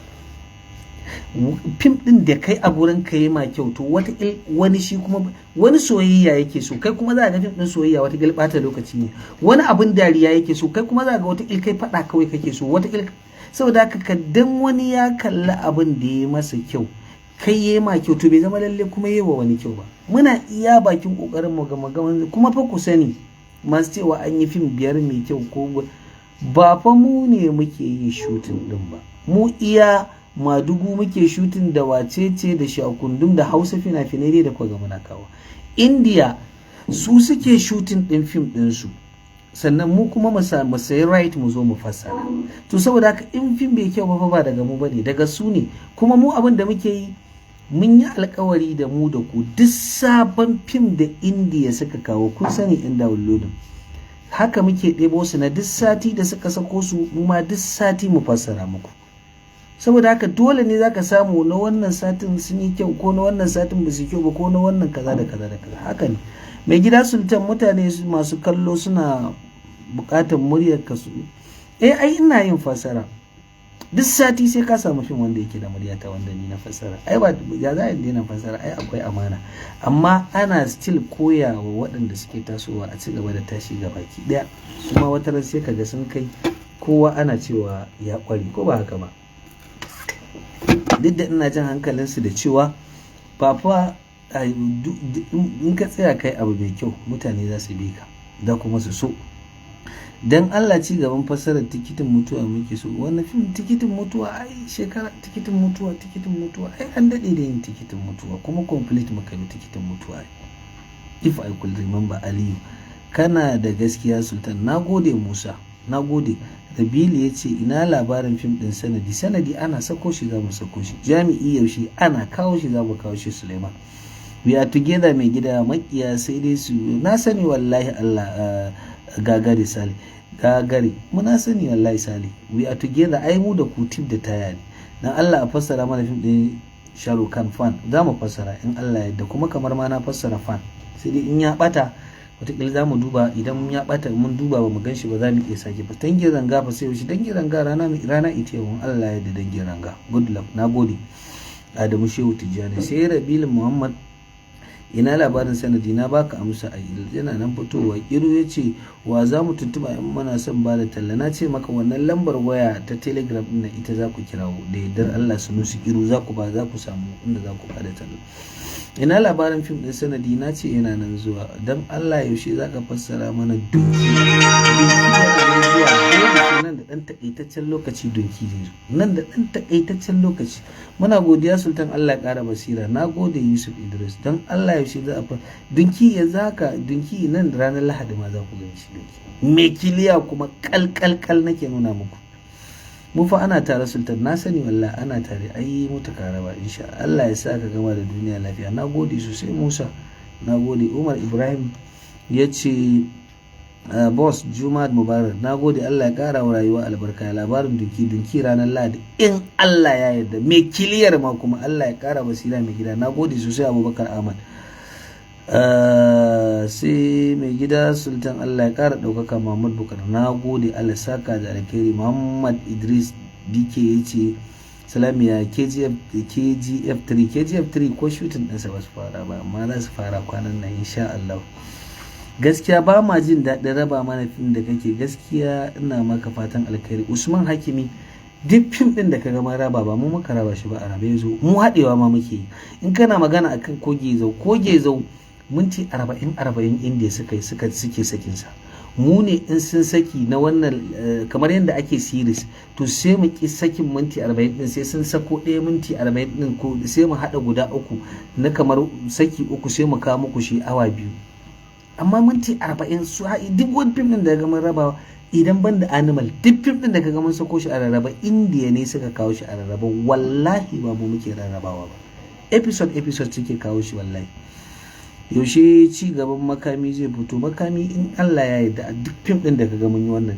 Fim ɗin da kai a gurin ka yi ma kyau, to wata wani shi kuma wani soyayya yake so, kai kuma za ga fim ɗin soyayya wata ɓata lokaci ne. Wani abin dariya yake so, kai kuma za ga wata kai faɗa kawai kake so. Wata saboda haka ka dan wani ya kalli abin da ya masa kyau, kai ya ma kyau, to bai zama lalle kuma yi wa wani kyau ba. Muna iya bakin kokarin mu ga kuma fa ku sani. Masu cewa an yi fim biyar mai kyau ko ba, fa mu ne muke yin shooting din ba. Mu iya Madugu muke shooting da Wacece da Shakundum da Hausa fina-finai dai da kuka muna kawo. India su suke shooting din fim ɗinsu, sannan mu kuma mu sayi right mu zo mu fassara. To saboda haka in fim bai kyau ba, ba daga mu bane, daga su ne. Kuma mu abin da muke yi, mun yi alkawari da mu da ku, duk sabon fim da Indiya suka kawo, kun sani in downloading haka muke ɗebo su na duk sati da suka sako su, mu ma duk sati mu fassara muku. Saboda haka dole ne zaka samu na wannan satin sun yi kyau, ko na wannan satin ba su kyau ba, ko na wannan kaza da kaza da kaza. Haka ne, mai gida Sultan. Mutane masu kallo suna bukatar muryar ka su. Eh, ai ina yin fassara duk sati, sai ka samu fim wanda yake da muryata wanda ni na fassara. Ai ba ya za a daina fassara, ai akwai amana. Amma ana still koya wa waɗanda suke tasowa a ci gaba da tashi ga baki ɗaya. Su ma wata ran sai kaga sun kai kowa ana cewa ya ƙware, ko ba haka ba? Duk da ina jan hankalinsu da cewa ba fa in ka tsaya kai abu mai kyau, mutane za su bi ka da kuma su so. Dan Allah, ci gaban fassarar Tikitin Mutuwa muke so. Wannan fim Tikitin Mutuwa, ai shekara Tikitin Mutuwa, Tikitin Mutuwa, ai an daɗe da yin Tikitin Mutuwa, kuma complete muka yi Tikitin Mutuwa, if I could remember. Aliyu, kana da gaskiya Sultan. Na gode Musa, na gode. Rabili ya ce ina labarin fim ɗin Sanadi? Sanadi ana sako shi za mu sako shi. Jami'i, yaushe ana kawo shi za mu kawo shi. Suleiman, we are together mai gida. Makiya sai dai su na sani wallahi. Allah gagare Sale, gagare muna sani wallahi. Sale, we are together. Ai mu da kutib da taya ne. Dan Allah a fassara mana fim ɗin Shahrukh Khan Fan. Za mu fassara in Allah yadda, kuma kamar ma na fassara Fan, sai dai in ya bata wataƙila za mu duba. Idan ya bata mun duba ba mu gan shi ba, za mu iya sake fa. Dangin Ranga fa sai yaushe? Dangin Ranga rana ita yau, Allah ya yarda. Dangin Ranga, good luck. Na gode Adamu Shehu Tijjani. Sai Rabilin Muhammad, ina labarin Sanadi? Na baka amsa a yana nan fitowa. Kiru ya ce wa za mu tuntuba in muna son ba da talla? Na ce maka wannan lambar waya ta Telegram ɗin ita za ku kirawo da yardar Allah. Sunusi Kiru za ku ba, za ku samu inda za ku ba da talla. Ina labarin fim ɗin Sanadi? Na ce yana nan zuwa. Don Allah yaushe za ka fassara mana Dunki? Dunki yana nan zuwa dole, nan da ɗan takaitaccen lokaci Dunki zai zo, nan da ɗan takaitaccen lokaci. Muna godiya Sultan, Allah ya ƙara basira. Na gode Yusuf Idris. Don Allah yaushe za a Dunki? Ya zaka Dunki nan ranar Lahadi ma za ku gani shi. Dunki mai kiliya kuma kalkalkal nake nuna muku. Mu fa ana tare Sultan, na sani wallahi ana tare. Ai mutu karaba insha Allah. Ya sa ka gama da duniya lafiya. Na gode sosai Musa, na gode. Umar Ibrahim ya ce boss Juma'at Mubarak. Na gode, Allah ya kara wa rayuwa albarka. Labarin Dunki? Dunki ranar Lahadi in Allah ya yarda, mai kiliyar ma kuma. Allah ya kara basira mai gida. Na gode sosai Abubakar Ahmad. Sai mai gida Sultan, Allah ya kara ɗaukaka. Muhammad Bukar, na gode, Allah saka da alkhairi. Muhammad Idris DK ya ce salamiya KGF, KGF 3, KGF 3 ko shooting ɗinsa ba su fara ba, amma za su fara kwanan nan insha Allah. Gaskiya ba ma jin daɗin raba mana fim da kake, gaskiya ina maka fatan alkhairi. Usman Hakimi, duk fim ɗin da ka gama raba, ba mu muka raba shi ba, a rabe zo mu haɗewa ma muke yi. In kana magana akan Kogezau, Kogezau minti 40 40 inda suka yi suka suke sakin sa, mu ne in sun saki na wannan kamar yadda ake series, to sai mu ki sakin minti 40 din, sai sun sako ɗaya minti 40 din, ko sai mu haɗa guda uku na kamar saki uku, sai mu kawo muku shi awa 2. Amma minti 40 su duk wani fim din da ga mun rabawa, idan ban da Animal, duk fim din da ka ga mun sako shi a rarraba, Indiya ne suka kawo shi a rarraba. Wallahi ba mu muke rarrabawa ba, episode episode suke kawo shi wallahi. Yaushe ci gaban Makami zai fito? Makami in Allah ya yarda, a duk fim din da ka ga mun yi wannan,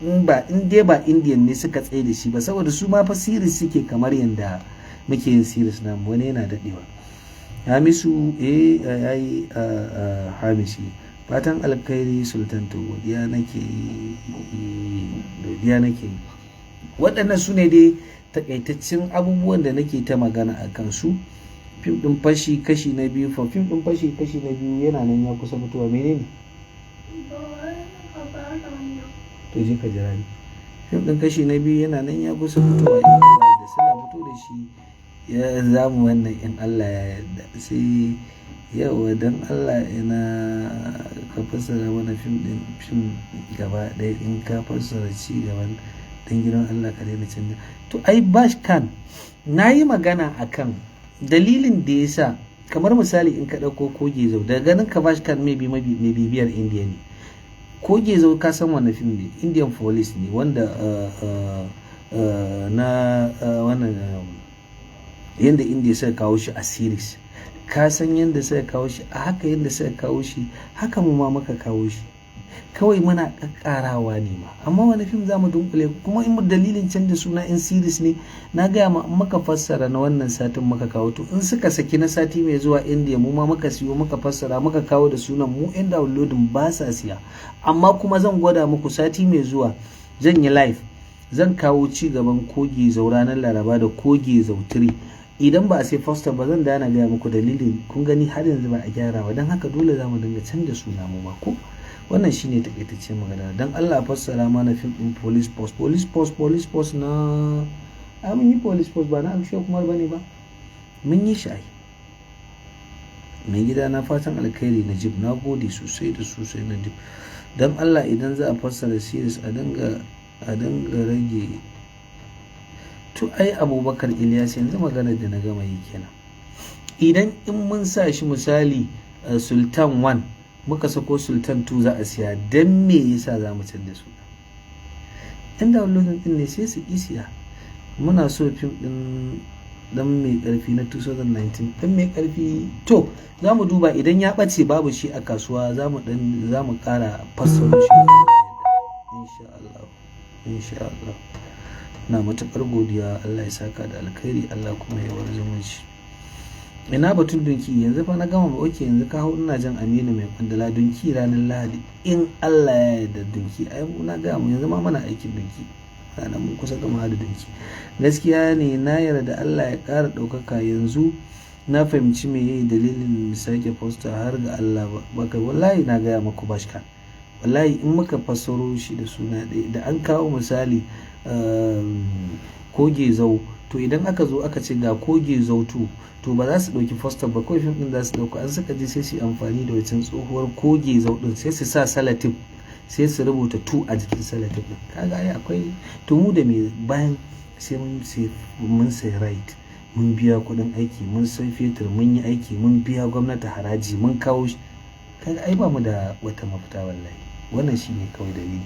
in ba in dai ba Indian ne suka tsaye da shi ba, saboda su ma fa series suke kamar yanda muke yin series namu, wani yana dadewa. Hamisu, eh yayi Hamisi, fatan alkhairi Sultan. To godiya nake yi, godiya nake yi. Waɗannan su ne dai takaitaccen abubuwan da nake ta magana a kansu. Fim ɗin Fashi kashi na biyu fa? Fim ɗin Fashi kashi na biyu yana nan ya kusa fitowa. Menene? To je ka jira ni. Fim ɗin kashi na biyu yana nan ya kusa fitowa in Allah da suna fito da shi ya zamu wannan in Allah ya yarda. Sai Yauwa, don Allah ina ka fassara mana fim ɗin, fim gaba ɗaya. In ka fassara ci gaban, don gidan Allah ka daina canza. To ai Bash Khan, na yi magana akan dalilin da ya sa, kamar misali in ka ɗauko Koge Zau, daga ganin ka Bash Khan mai bibiyar Indiya ne. Koge Zau, ka san wannan fim ne, Indian Police ne, wanda na wannan yadda India suka kawo shi a series. Ka san yadda suka kawo shi a haka, yadda suka kawo shi haka mu ma muka kawo shi, kawai muna kakkarawa ne ma. Amma wani fim za mu dunkule kuma in dalilin canza suna in series ne, na gaya ma, muka fassara na wannan satin muka kawo, to in suka saki na sati mai zuwa India, mu ma muka siyo muka fassara muka kawo da sunan mu, yan downloading ba sa siya. Amma kuma zan gwada muku, sati mai zuwa zan yi live, zan kawo ci gaban Kogi Zau ranar Laraba da Kogi Zau 3. Idan ba a sai poster ba, zan dana gaya muku dalilin. Kun gani, har yanzu ba a gyara ba, don haka dole za mu dinga canza suna mu ma ko. Wannan shine takaitaccen magana. Don Allah fassara mana fim din Police Post. Police Post, Police Post na, ai mun yi Police Post, ba na Akshay Kumar bane ba? Mun yi shi ai. Mai gida na, fatan alkhairi. Najib, na gode sosai da sosai, Najib. Don Allah idan za a fassara series a dinga rage. To ai Abubakar Ilyas, yanzu magana da na gama yi kenan. Idan in mun sa shi misali Sultan 1, muka sako Sultan 2, za a siya. Don me yasa za mu canza suna? In downloading din ne sai su ƙi siya. Muna so fim din Dan Mai Karfi na 2019. Dan Mai Karfi, to za mu duba. Idan ya ɓace, babu shi a kasuwa, za mu ƙara fassaro shi, insha Allah, insha Allah. Na matuƙar godiya, Allah ya saka da alkhairi, Allah kuma ya bar zumunci. Ina batun Dunki? Yanzu fa na gama ba. Okay, yanzu ka hau. Ina jan Aminu Mai Kwandala. Dunki ranar Lahadi in Allah ya yarda. Dunki ai na ga mu yanzu ma muna aikin Dunki, ranar mun kusa gama da Dunki. Gaskiya ne, na yarda, Allah ya ƙara ɗaukaka. Yanzu na fahimci me yayi dalilin sake poster. Har ga Allah baka, wallahi na gaya maku Bashka, wallahi in muka fassaro shi da suna ɗaya da an kawo, misali Koge Zau, to idan aka zo aka ce ga Koge Zau 2, to ba za su ɗauki poster ba, kawai fim ɗin za su ɗauka. An suka je sai su yi amfani da wancan tsohuwar Koge Zau ɗin, sai su sa salatif, sai su rubuta 2 a jikin salatif ɗin. Kaga ai akwai. To mu da me bayan sai mun sai right, mun biya kuɗin aiki, mun sai fetur, mun yi aiki, mun biya gwamnati haraji, mun kawo shi. Kaga ai ba mu da wata mafita wallahi. Wannan shine kawai dalili.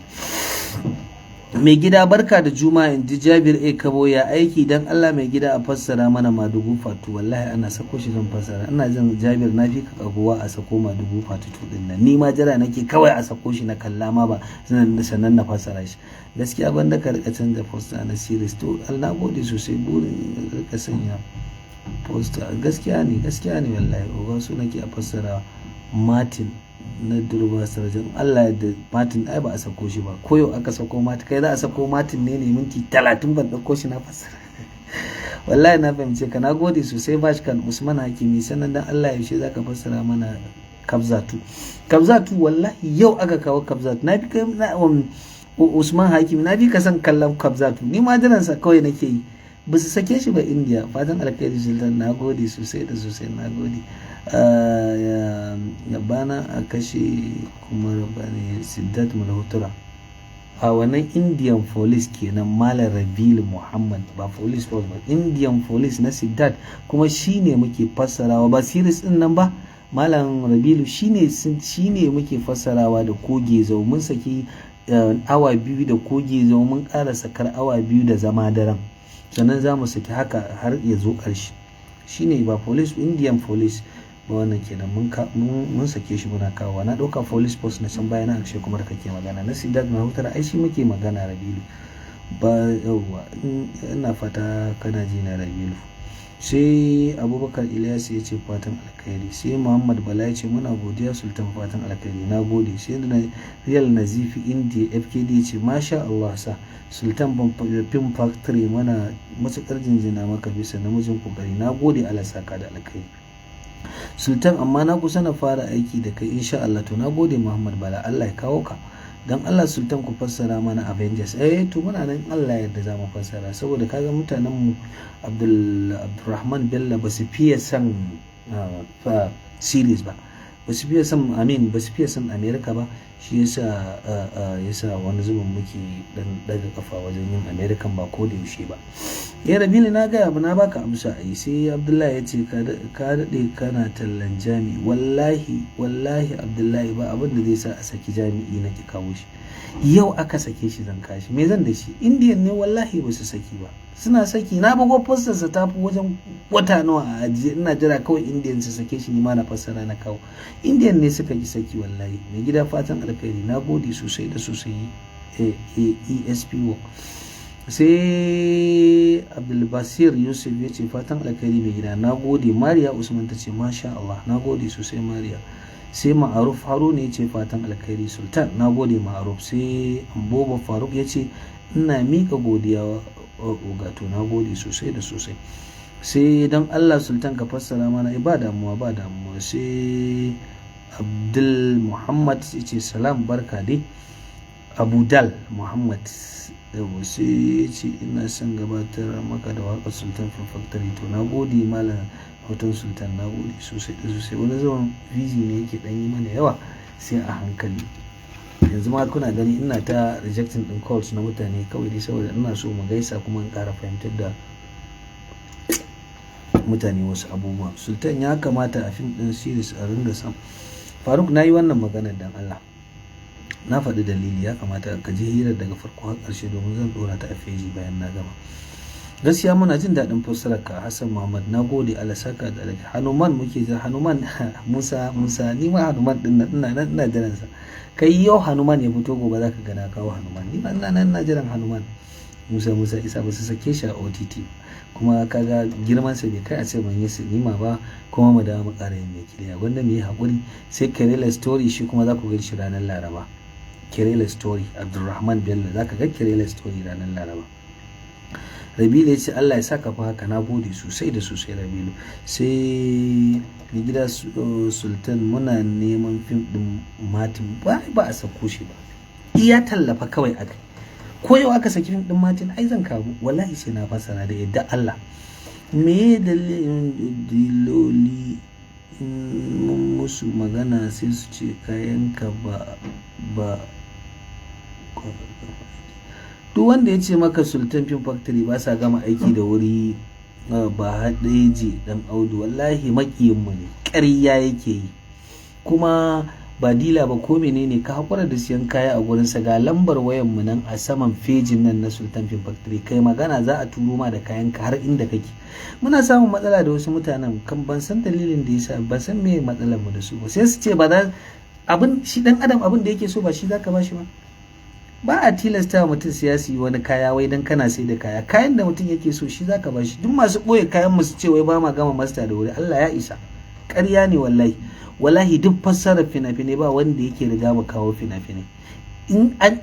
Mai gida, barka da Juma'a, in ji Jabir A Kabo. Ya aiki? Dan Allah mai gida a fassara mana Madugu Fatu. Wallahi ana sako shi zan fassara. Ina jin Jabir, na fi ka kaguwa a sako Madugu Fatu din nan. Ni ma jira nake kawai a sako shi na kalla ma ba sannan na fassara shi. Gaskiya gwanda ka rika canza poster na series. To na gode sosai. Burin rika sanya poster, gaskiya ne, gaskiya ne wallahi. Oga, so nake a fassara Martin na Durba Sarjan. Allah da Martin ai ba a sako shi ba. Ko yau aka sako Martin, kai za a sako Martin ne minti 30 ban ɗauko shi na fassara. Wallahi na fahimce ka, na gode sosai Bashkan. Usman Hakimi. Sannan dan Allah yaushe zaka fassara mana Kabzatu? Kabzatu, wallahi yau aka kawo Kabzatu. Na fi kai Usman Hakimi, na fi ka san kallon Kabzatu. Ni ma jiran sa kawai nake yi, ba su sake shi ba India. Fatan alkhairi Sultan, na gode sosai da sosai, na gode. Ya bana a kashe kuma rabani Siddat Malhotra a wannan Indian Police kenan. Malam Rabilu Muhammad, ba Police Force ba, Indian Police na Siddat kuma shine muke fassarawa, ba series din nan ba. Malam Rabilu, shine muke fassarawa da Koge Zau. Mun saki awa 2 da Koge Zau, mun ƙara sakar awa 2 da Zama Daren, sannan za mu saki haka har ya zo ƙarshe. Shine ba Police, Indian Police ba, wannan kenan. Mun sake shi, muna kawowa. Na ɗauka Police Post na can bayan Akshay kuma da kake magana. Na Siddharth Malhotra ai shi muke magana, Rabilu ba. Yauwa, ina fata kana ji na, Rabilu. Sai Abubakar Ilyas ya ce fatan alkhairi. Sai Muhammad Bala ya ce muna godiya Sultan, fatan alkhairi, na gode. Sai Real Nazifi India FKD ya ce masha Allah sa Sultan Film Factory, mana matukar jinjina maka bisa namijin kokari. Na gode, Allah saka da alkhairi. Sultan, amma na kusa na fara aiki da kai insha Allah. To na gode Muhammad Bala, Allah ya kawo ka. Don Allah Sultan ku fassara mana Avengers. Eh, to muna nan, Allah yadda za mu fassara, saboda kaga mutanen mu Abdul Abdulrahman Bello ba su fiye son series ba. Ba su fiye son, amin, ba su fiye son America ba. Shi yasa wani zubin muke dan daga kafa wajen yin American, ba ko da yaushe ba. Ya Rabili, na gaya abu, na baka amsa a yi. Sai Abdullahi ya ce ka daɗe kana tallan Jami'i. Wallahi, wallahi Abdullahi, ba abin da zai sa a saki Jami'i na ki kawo shi. Yau aka sake shi zan kashi, me zan da shi? Indian ne wallahi ba su saki ba. Suna saki, na bugo fassarsa ta fi wajen wata nawa a ajiye, ina jira kawai Indian su sake shi, ni ma na fassara na kawo. Indian ne suka ki saki wallahi. Mai gida, fatan alkhairi, na gode sosai da sosai. Espo. Sai Abdulbasir Yusuf ya ce fatan alkhairi mai gida, na gode. Mariya Usman ta ce masha Allah, na gode sosai Mariya. Sai Ma'aruf Haruna ya ce fatan alkhairi Sultan, na gode Ma'aruf. Sai Amboba Faruk ya ce ina miƙa godiya ogato, na gode sosai da sosai. Sai don Allah Sultan ka fassara mana. Ba damuwa, ba damuwa. Sai Abdul Muhammad ya ce salam, barka dai Abu Dal Muhammad. Sai ya ce ina son gabatar maka da waƙar Sultan Film Factory. To na gode malam Hoton Sultan, na gode sosai da sosai. Wani zaman busy ne yake dan yi mana yawa, sai a hankali. Yanzu ma kuna gani ina ta rejecting din calls na mutane kawai dai saboda ina so mu gaisa kuma in ƙara fahimtar da mutane wasu abubuwa. Sultan, ya kamata a fim din series a ringa sam. Faruk, na yi wannan maganar, dan Allah na faɗi dalili. Ya kamata ka ji hirar daga farko har ƙarshe domin zan ɗora ta a feji bayan na gama. Gaskiya muna jin daɗin fassarar ka. Hassan Muhammad, na gode, Allah saka da alheri. Hanuman muke jira, Hanuman. Musa Musa, ni ma Hanuman din nan ina nan ina jiran sa. Kai, yau Hanuman ya fito, gobe zaka ga na kawo Hanuman. Ni ma ina nan ina jiran Hanuman. Musa Musa Isa, ba su sake shi a OTT, kuma kaga girman sa bai kai a ce ban yi sinima ba kuma mu dawo mu ƙara yin mai kiliya. Gwanda mu yi haƙuri. Sai Kerala Story, shi kuma za ku gan shi ranar Laraba. Kerala Story, Abdulrahman Bello, za ka ga Kerala Story ranar Laraba. Rabilu ya ce Allah ya saka fa haka, na gode sosai da sosai Rabilu. Sai mai gida Sultan, muna neman fim din Martin. Ba ba a sako shi ba, iya tallafa kawai aka. Ko yau aka saki fim din Martin, ai zan kawo, wallahi sai na fasara da yadda Allah. Me dalilin diloli in mun musu magana sai su ce kayanka ba ba? Duk wanda ya ce maka Sultan Film Factory ba sa gama aiki da wuri, ba haɗeji dan Audu, wallahi makiyinmu ne, ƙarya yake yi. Kuma ba dila ba ko menene, ka haƙura da siyan kaya a gurinsa. Ga lambar wayan mu nan a saman fejin nan na Sultan Film Factory, kai magana za a turo ma da kayan ka har inda kake. Muna samun matsala da wasu mutanen kan, ban san dalilin da yasa, ban san me matsalar mu da su ba. Sai su ce ba za abin shi dan adam abin da yake so ba shi zaka ba shi ba. Ba a tilasta wa mutum siyasi wani kaya wai dan kana sai da kaya. Kayan da mutum yake so shi zaka ba shi. Duk masu ɓoye kayan mu su ce wai ba ma gama master da wuri, Allah ya isa, ƙarya ne wallahi. Wallahi duk fassarar fina-finai ba wanda yake riga ba kawo fina-finai. In an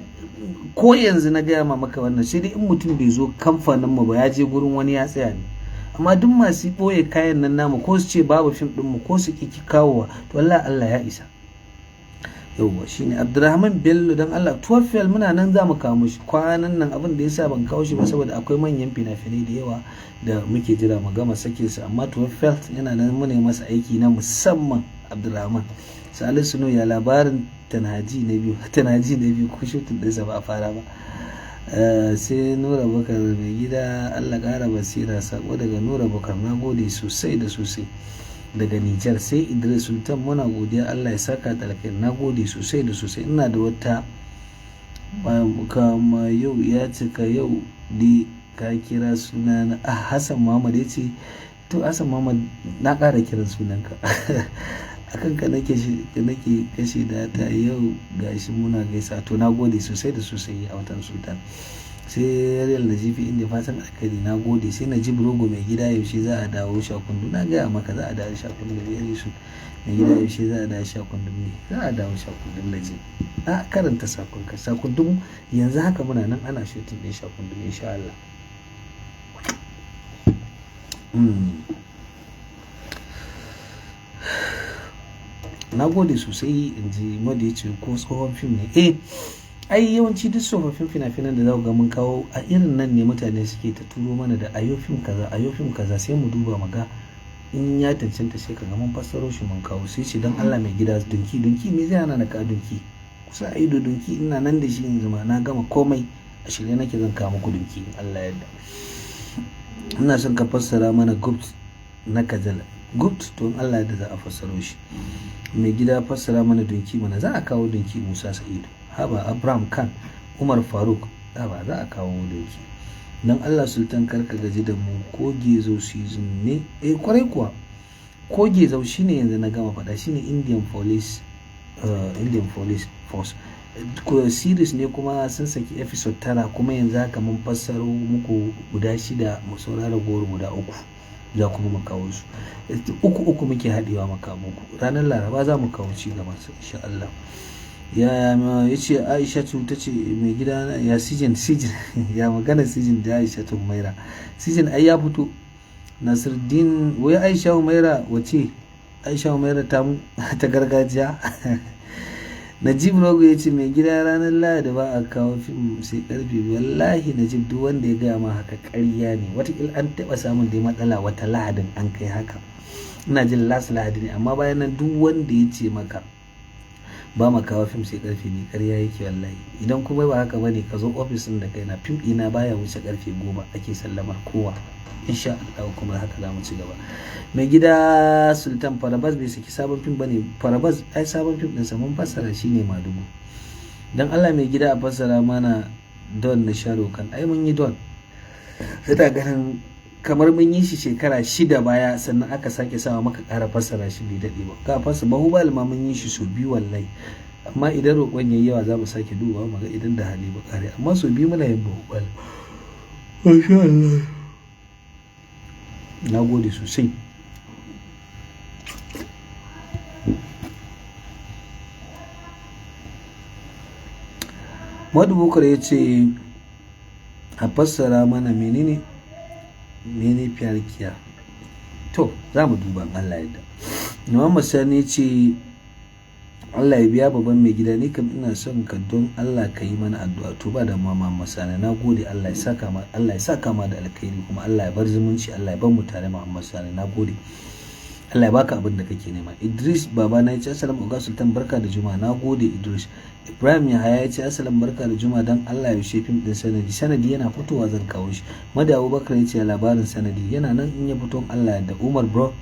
ko yanzu na gaya ma maka wannan, sai dai in mutum bai zo kamfanin mu ba, ya je gurin wani ya tsaya ne. Amma duk masu ɓoye kayan nan namu, ko su ce babu fim ɗin mu, ko su ƙi kawowa, to wallahi Allah ya isa. Yauwa, shine Abdulrahman Bello, don Allah Tuwafiyal muna nan za mu kawo shi kwanan nan. Abin da yasa ban kawo shi ba saboda akwai manyan fina-finai da yawa da muke jira mu gama sake su, amma Tuwafiyal yana nan, muna masa aiki na musamman. Abdulrahman Salisu No, ya labarin Tanaji na biyu? Tanaji na biyu ko shooting ɗinsa ba a fara ba. Sai Nura Bukar, mai gida Allah ƙara basira, sako daga Nura Bukar, na gode sosai da sosai daga Nijar. Sai Idris Sultan, muna godiya, Allah ya saka da alkhairi, na gode sosai da sosai. Ina da wata kama yau ya cika, yau dai ka kira suna na. Hassan Muhammad ya ce to Hassan Muhammad, na ƙara kiran sunanka, akan ka nake nake kashe data, yau gashi muna gaisa. To na gode sosai da sosai a watan Sultan. Sai Real da GP inda, fatan alkhairi, na gode. Sai na ji Rogo, mai gida yaushe za a dawo Shakundu? Na gaya maka za a dawo Shakundu very soon. Mai gida, yaushe za a dawo Shakundu ne? Za a dawo Shakundu na ji a karanta sakon ka. Shakundu yanzu haka muna nan ana shooting din Shakundu insha Allah. Na gode sosai in ji Madu ya ce ko tsohon fim ne? Eh, ai yawanci duk tsofaffin fina-finan da za ga mun kawo a irin nan ne mutane suke ta turo mana da ayo fim kaza, ayo fim kaza, sai mu duba mu ga. In ya cancanta sai ka ga mun fassaro shi mun kawo. Sai ce don Allah mai gida Dunki. Dunki me zai hana na ka Dunki? Kusa ido Dunki ina nan da shi yanzu ma na gama komai, a shirye nake zan kawo muku Dunki in Allah ya yarda. Ina son ka fassara mana Gupt na Kajal. Gupt, to in Allah ya yarda za a fassaro shi. Mai gida, fassara mana Dunki mana. Za a kawo Dunki, Musa Sa'idu. Haba Abraham Khan, Umar Faruk, haba, za a kawo Dunki. Don Allah Sultan, karka gaji da mu. Ko Gezo season ne? Eh, kwarai kuwa, ko Gezau shine yanzu na gama faɗa, shine Indian Police, Indian Police Force ko series ne, kuma sun saki episode 9, kuma yanzu haka mun fassaro muku guda shida, mu saurara goro guda uku, za kuma mu kawo su uku uku muke haɗewa mu kawo muku. Ranar Laraba za mu kawo ci gaban su insha Allah. Ya ya ce Aishatu ta ce mai gida ya season, season ya magana, season da Aishatu Umaira, season ai ya fito. Nasiruddin, wai Aisha Umaira wace Aisha Umaira ta mu ta gargajiya? Najib Rogo ya ce mai gida, ranar Lahadi ba a kawo fim sai karfe. Wallahi Najib, duk wanda ya gaya ma haka ƙarya ne. Watakila an taɓa samun dai matsala wata Lahadin an kai haka, ina jin last Lahadi ne, amma bayan nan duk wanda ya ce maka ba ma kawo fim sai karfe 2, ƙarya yake wallahi. Idan kuma ba haka bane, ka zo ofis ɗin da kaina. Fim ɗina baya wuce karfe 10 ake sallamar kowa insha Allah, kuma haka za mu ci gaba. Mai gida Sultan, Farabas bai saki sabon fim bane? Farabas ai sabon fim ɗinsa mun fassara, shi ne Madugu. Dan Allah mai gida a fassara mana Don na Sharukan. Ai mun yi Don, sai ganin kamar mun yi shi shekara 6 baya, sannan aka sake sawa maka ƙara fassara shi, bai daɗe ba ka fassara. Bahubali ma mun yi shi sau biyu wallahi, amma idan roƙon yayi yawa za mu sake dubawa mu ga idan da hali ba kare, amma sau biyu muna yin Bahubali. Masha Allah, na gode sosai. Madu Bukar ya ce a fassara mana menene Maine Pyar Kiya. To, za mu duba Allah yadda. Muhammad Sani ya ce Allah ya biya babban mai gida, ni kam ina son ka, don Allah ka yi mana addu'a. To, ba da Muhammad Sani, na gode. Allah ya saka ma, Allah ya saka ma da alkhairi, kuma Allah ya bar zumunci, Allah ya bar mu tare. Muhammad Sani, na gode, Allah ya baka abin da kake nema. Idris baba na ya ce assalamu alaikum Sultan, barka da juma'a. Na gode Idris. Ibrahim Yahaya ya ce assalam, barka da juma'a, dan Allah yaushe fim din Sanadi? Sanadi yana fitowa zan kawo shi. Mada Abubakar ya ce labarin Sanadi yana nan, in ya fito Allah da. Umar bro,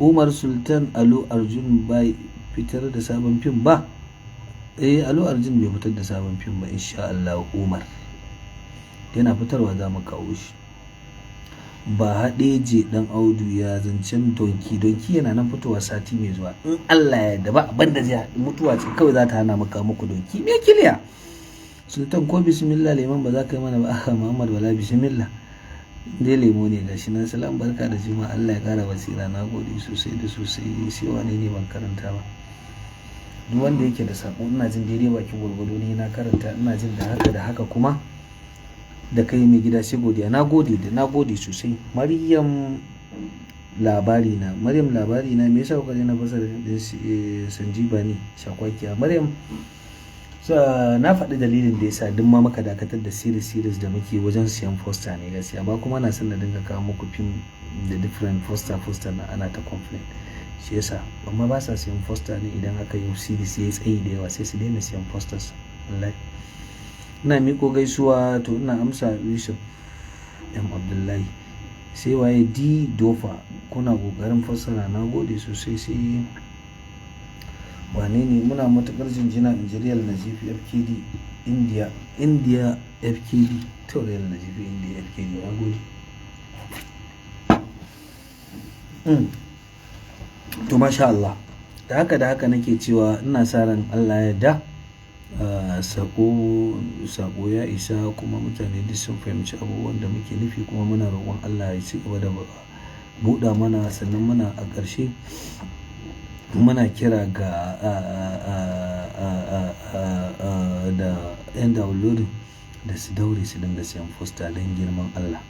Umar Sultan, Alu Arjun bai fitar da sabon fim ba? Eh, Alu Arjun bai fitar da sabon fim ba. Insha Allah Umar, yana fitarwa za mu kawo shi. Ba haɗeje dan Audu, ya zancen Donki? Donki yana nan fitowa sati mai zuwa in Allah ya yarda. Ba abin da zai, mutuwa ce kawai za ta hana maka muku Donki. Me kiliya Sultan, ko bismillah leman ba za ka yi mana ba? Muhammad Bala, bismillah dai, lemo ne gashi nan. Salam, barka da juma, Allah ya kara basira. Na gode sosai da sosai. Sai wane ne ban karanta ba? Duk wanda yake da sako, ina jin daidai bakin gwargwado ne na karanta. Ina jin da haka da haka kuma da kai mai gida sai godiya. Na gode da na gode sosai. Maryam labari na, Maryam labari na, me yasa kuka je na fasara din Sanjiba ne shakwakiya? Maryam, na faɗi dalilin da yasa duk ma muka dakatar da series series da muke wajen siyan poster ne gaskiya. Ba kuma na son na dinga kawo muku fim da different poster poster na ana ta complain, shi yasa. Amma ba sa siyan poster ne, idan aka yi series yayi tsayi da yawa sai su daina siyan posters wallahi. Ina miko gaisuwa, to ina amsa Yusuf M Abdullahi. Sai waye? D Dofa, kuna kokarin fassara, na gode sosai. Sai wane ne? Muna matukar jinjina in ji Real Nazifi FKD India, India FKD. To, Real Nazifi India FKD, na gode. To, masha Allah, da haka da haka nake cewa ina sa ran Allah ya da sako ya isa, kuma mutane duk sun fahimci abubuwan da muke nufi, kuma muna roƙon Allah ya ci gaba da buɗa mana. Sannan muna a ƙarshe muna kira ga da 'yan downloading da su daure su dinga siyan fosta don girman Allah.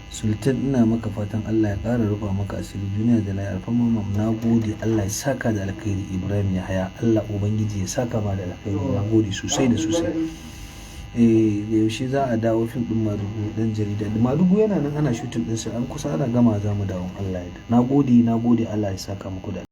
Sultan, ina maka fatan Allah ya ƙara rufa maka asiri duniya da lahira. Alfamma, na gode, Allah ya saka da alkhairi. Ibrahim Yahaya, Allah ubangiji ya saka ma da alkhairi, na gode sosai da sosai. Eh, yaushe za a dawo fim ɗin Madugu ɗan jarida? Madugu yana nan ana shooting ɗinsa, an kusa ana gama, za mu dawo, Allah ya. Na gode, na gode, Allah ya saka muku da.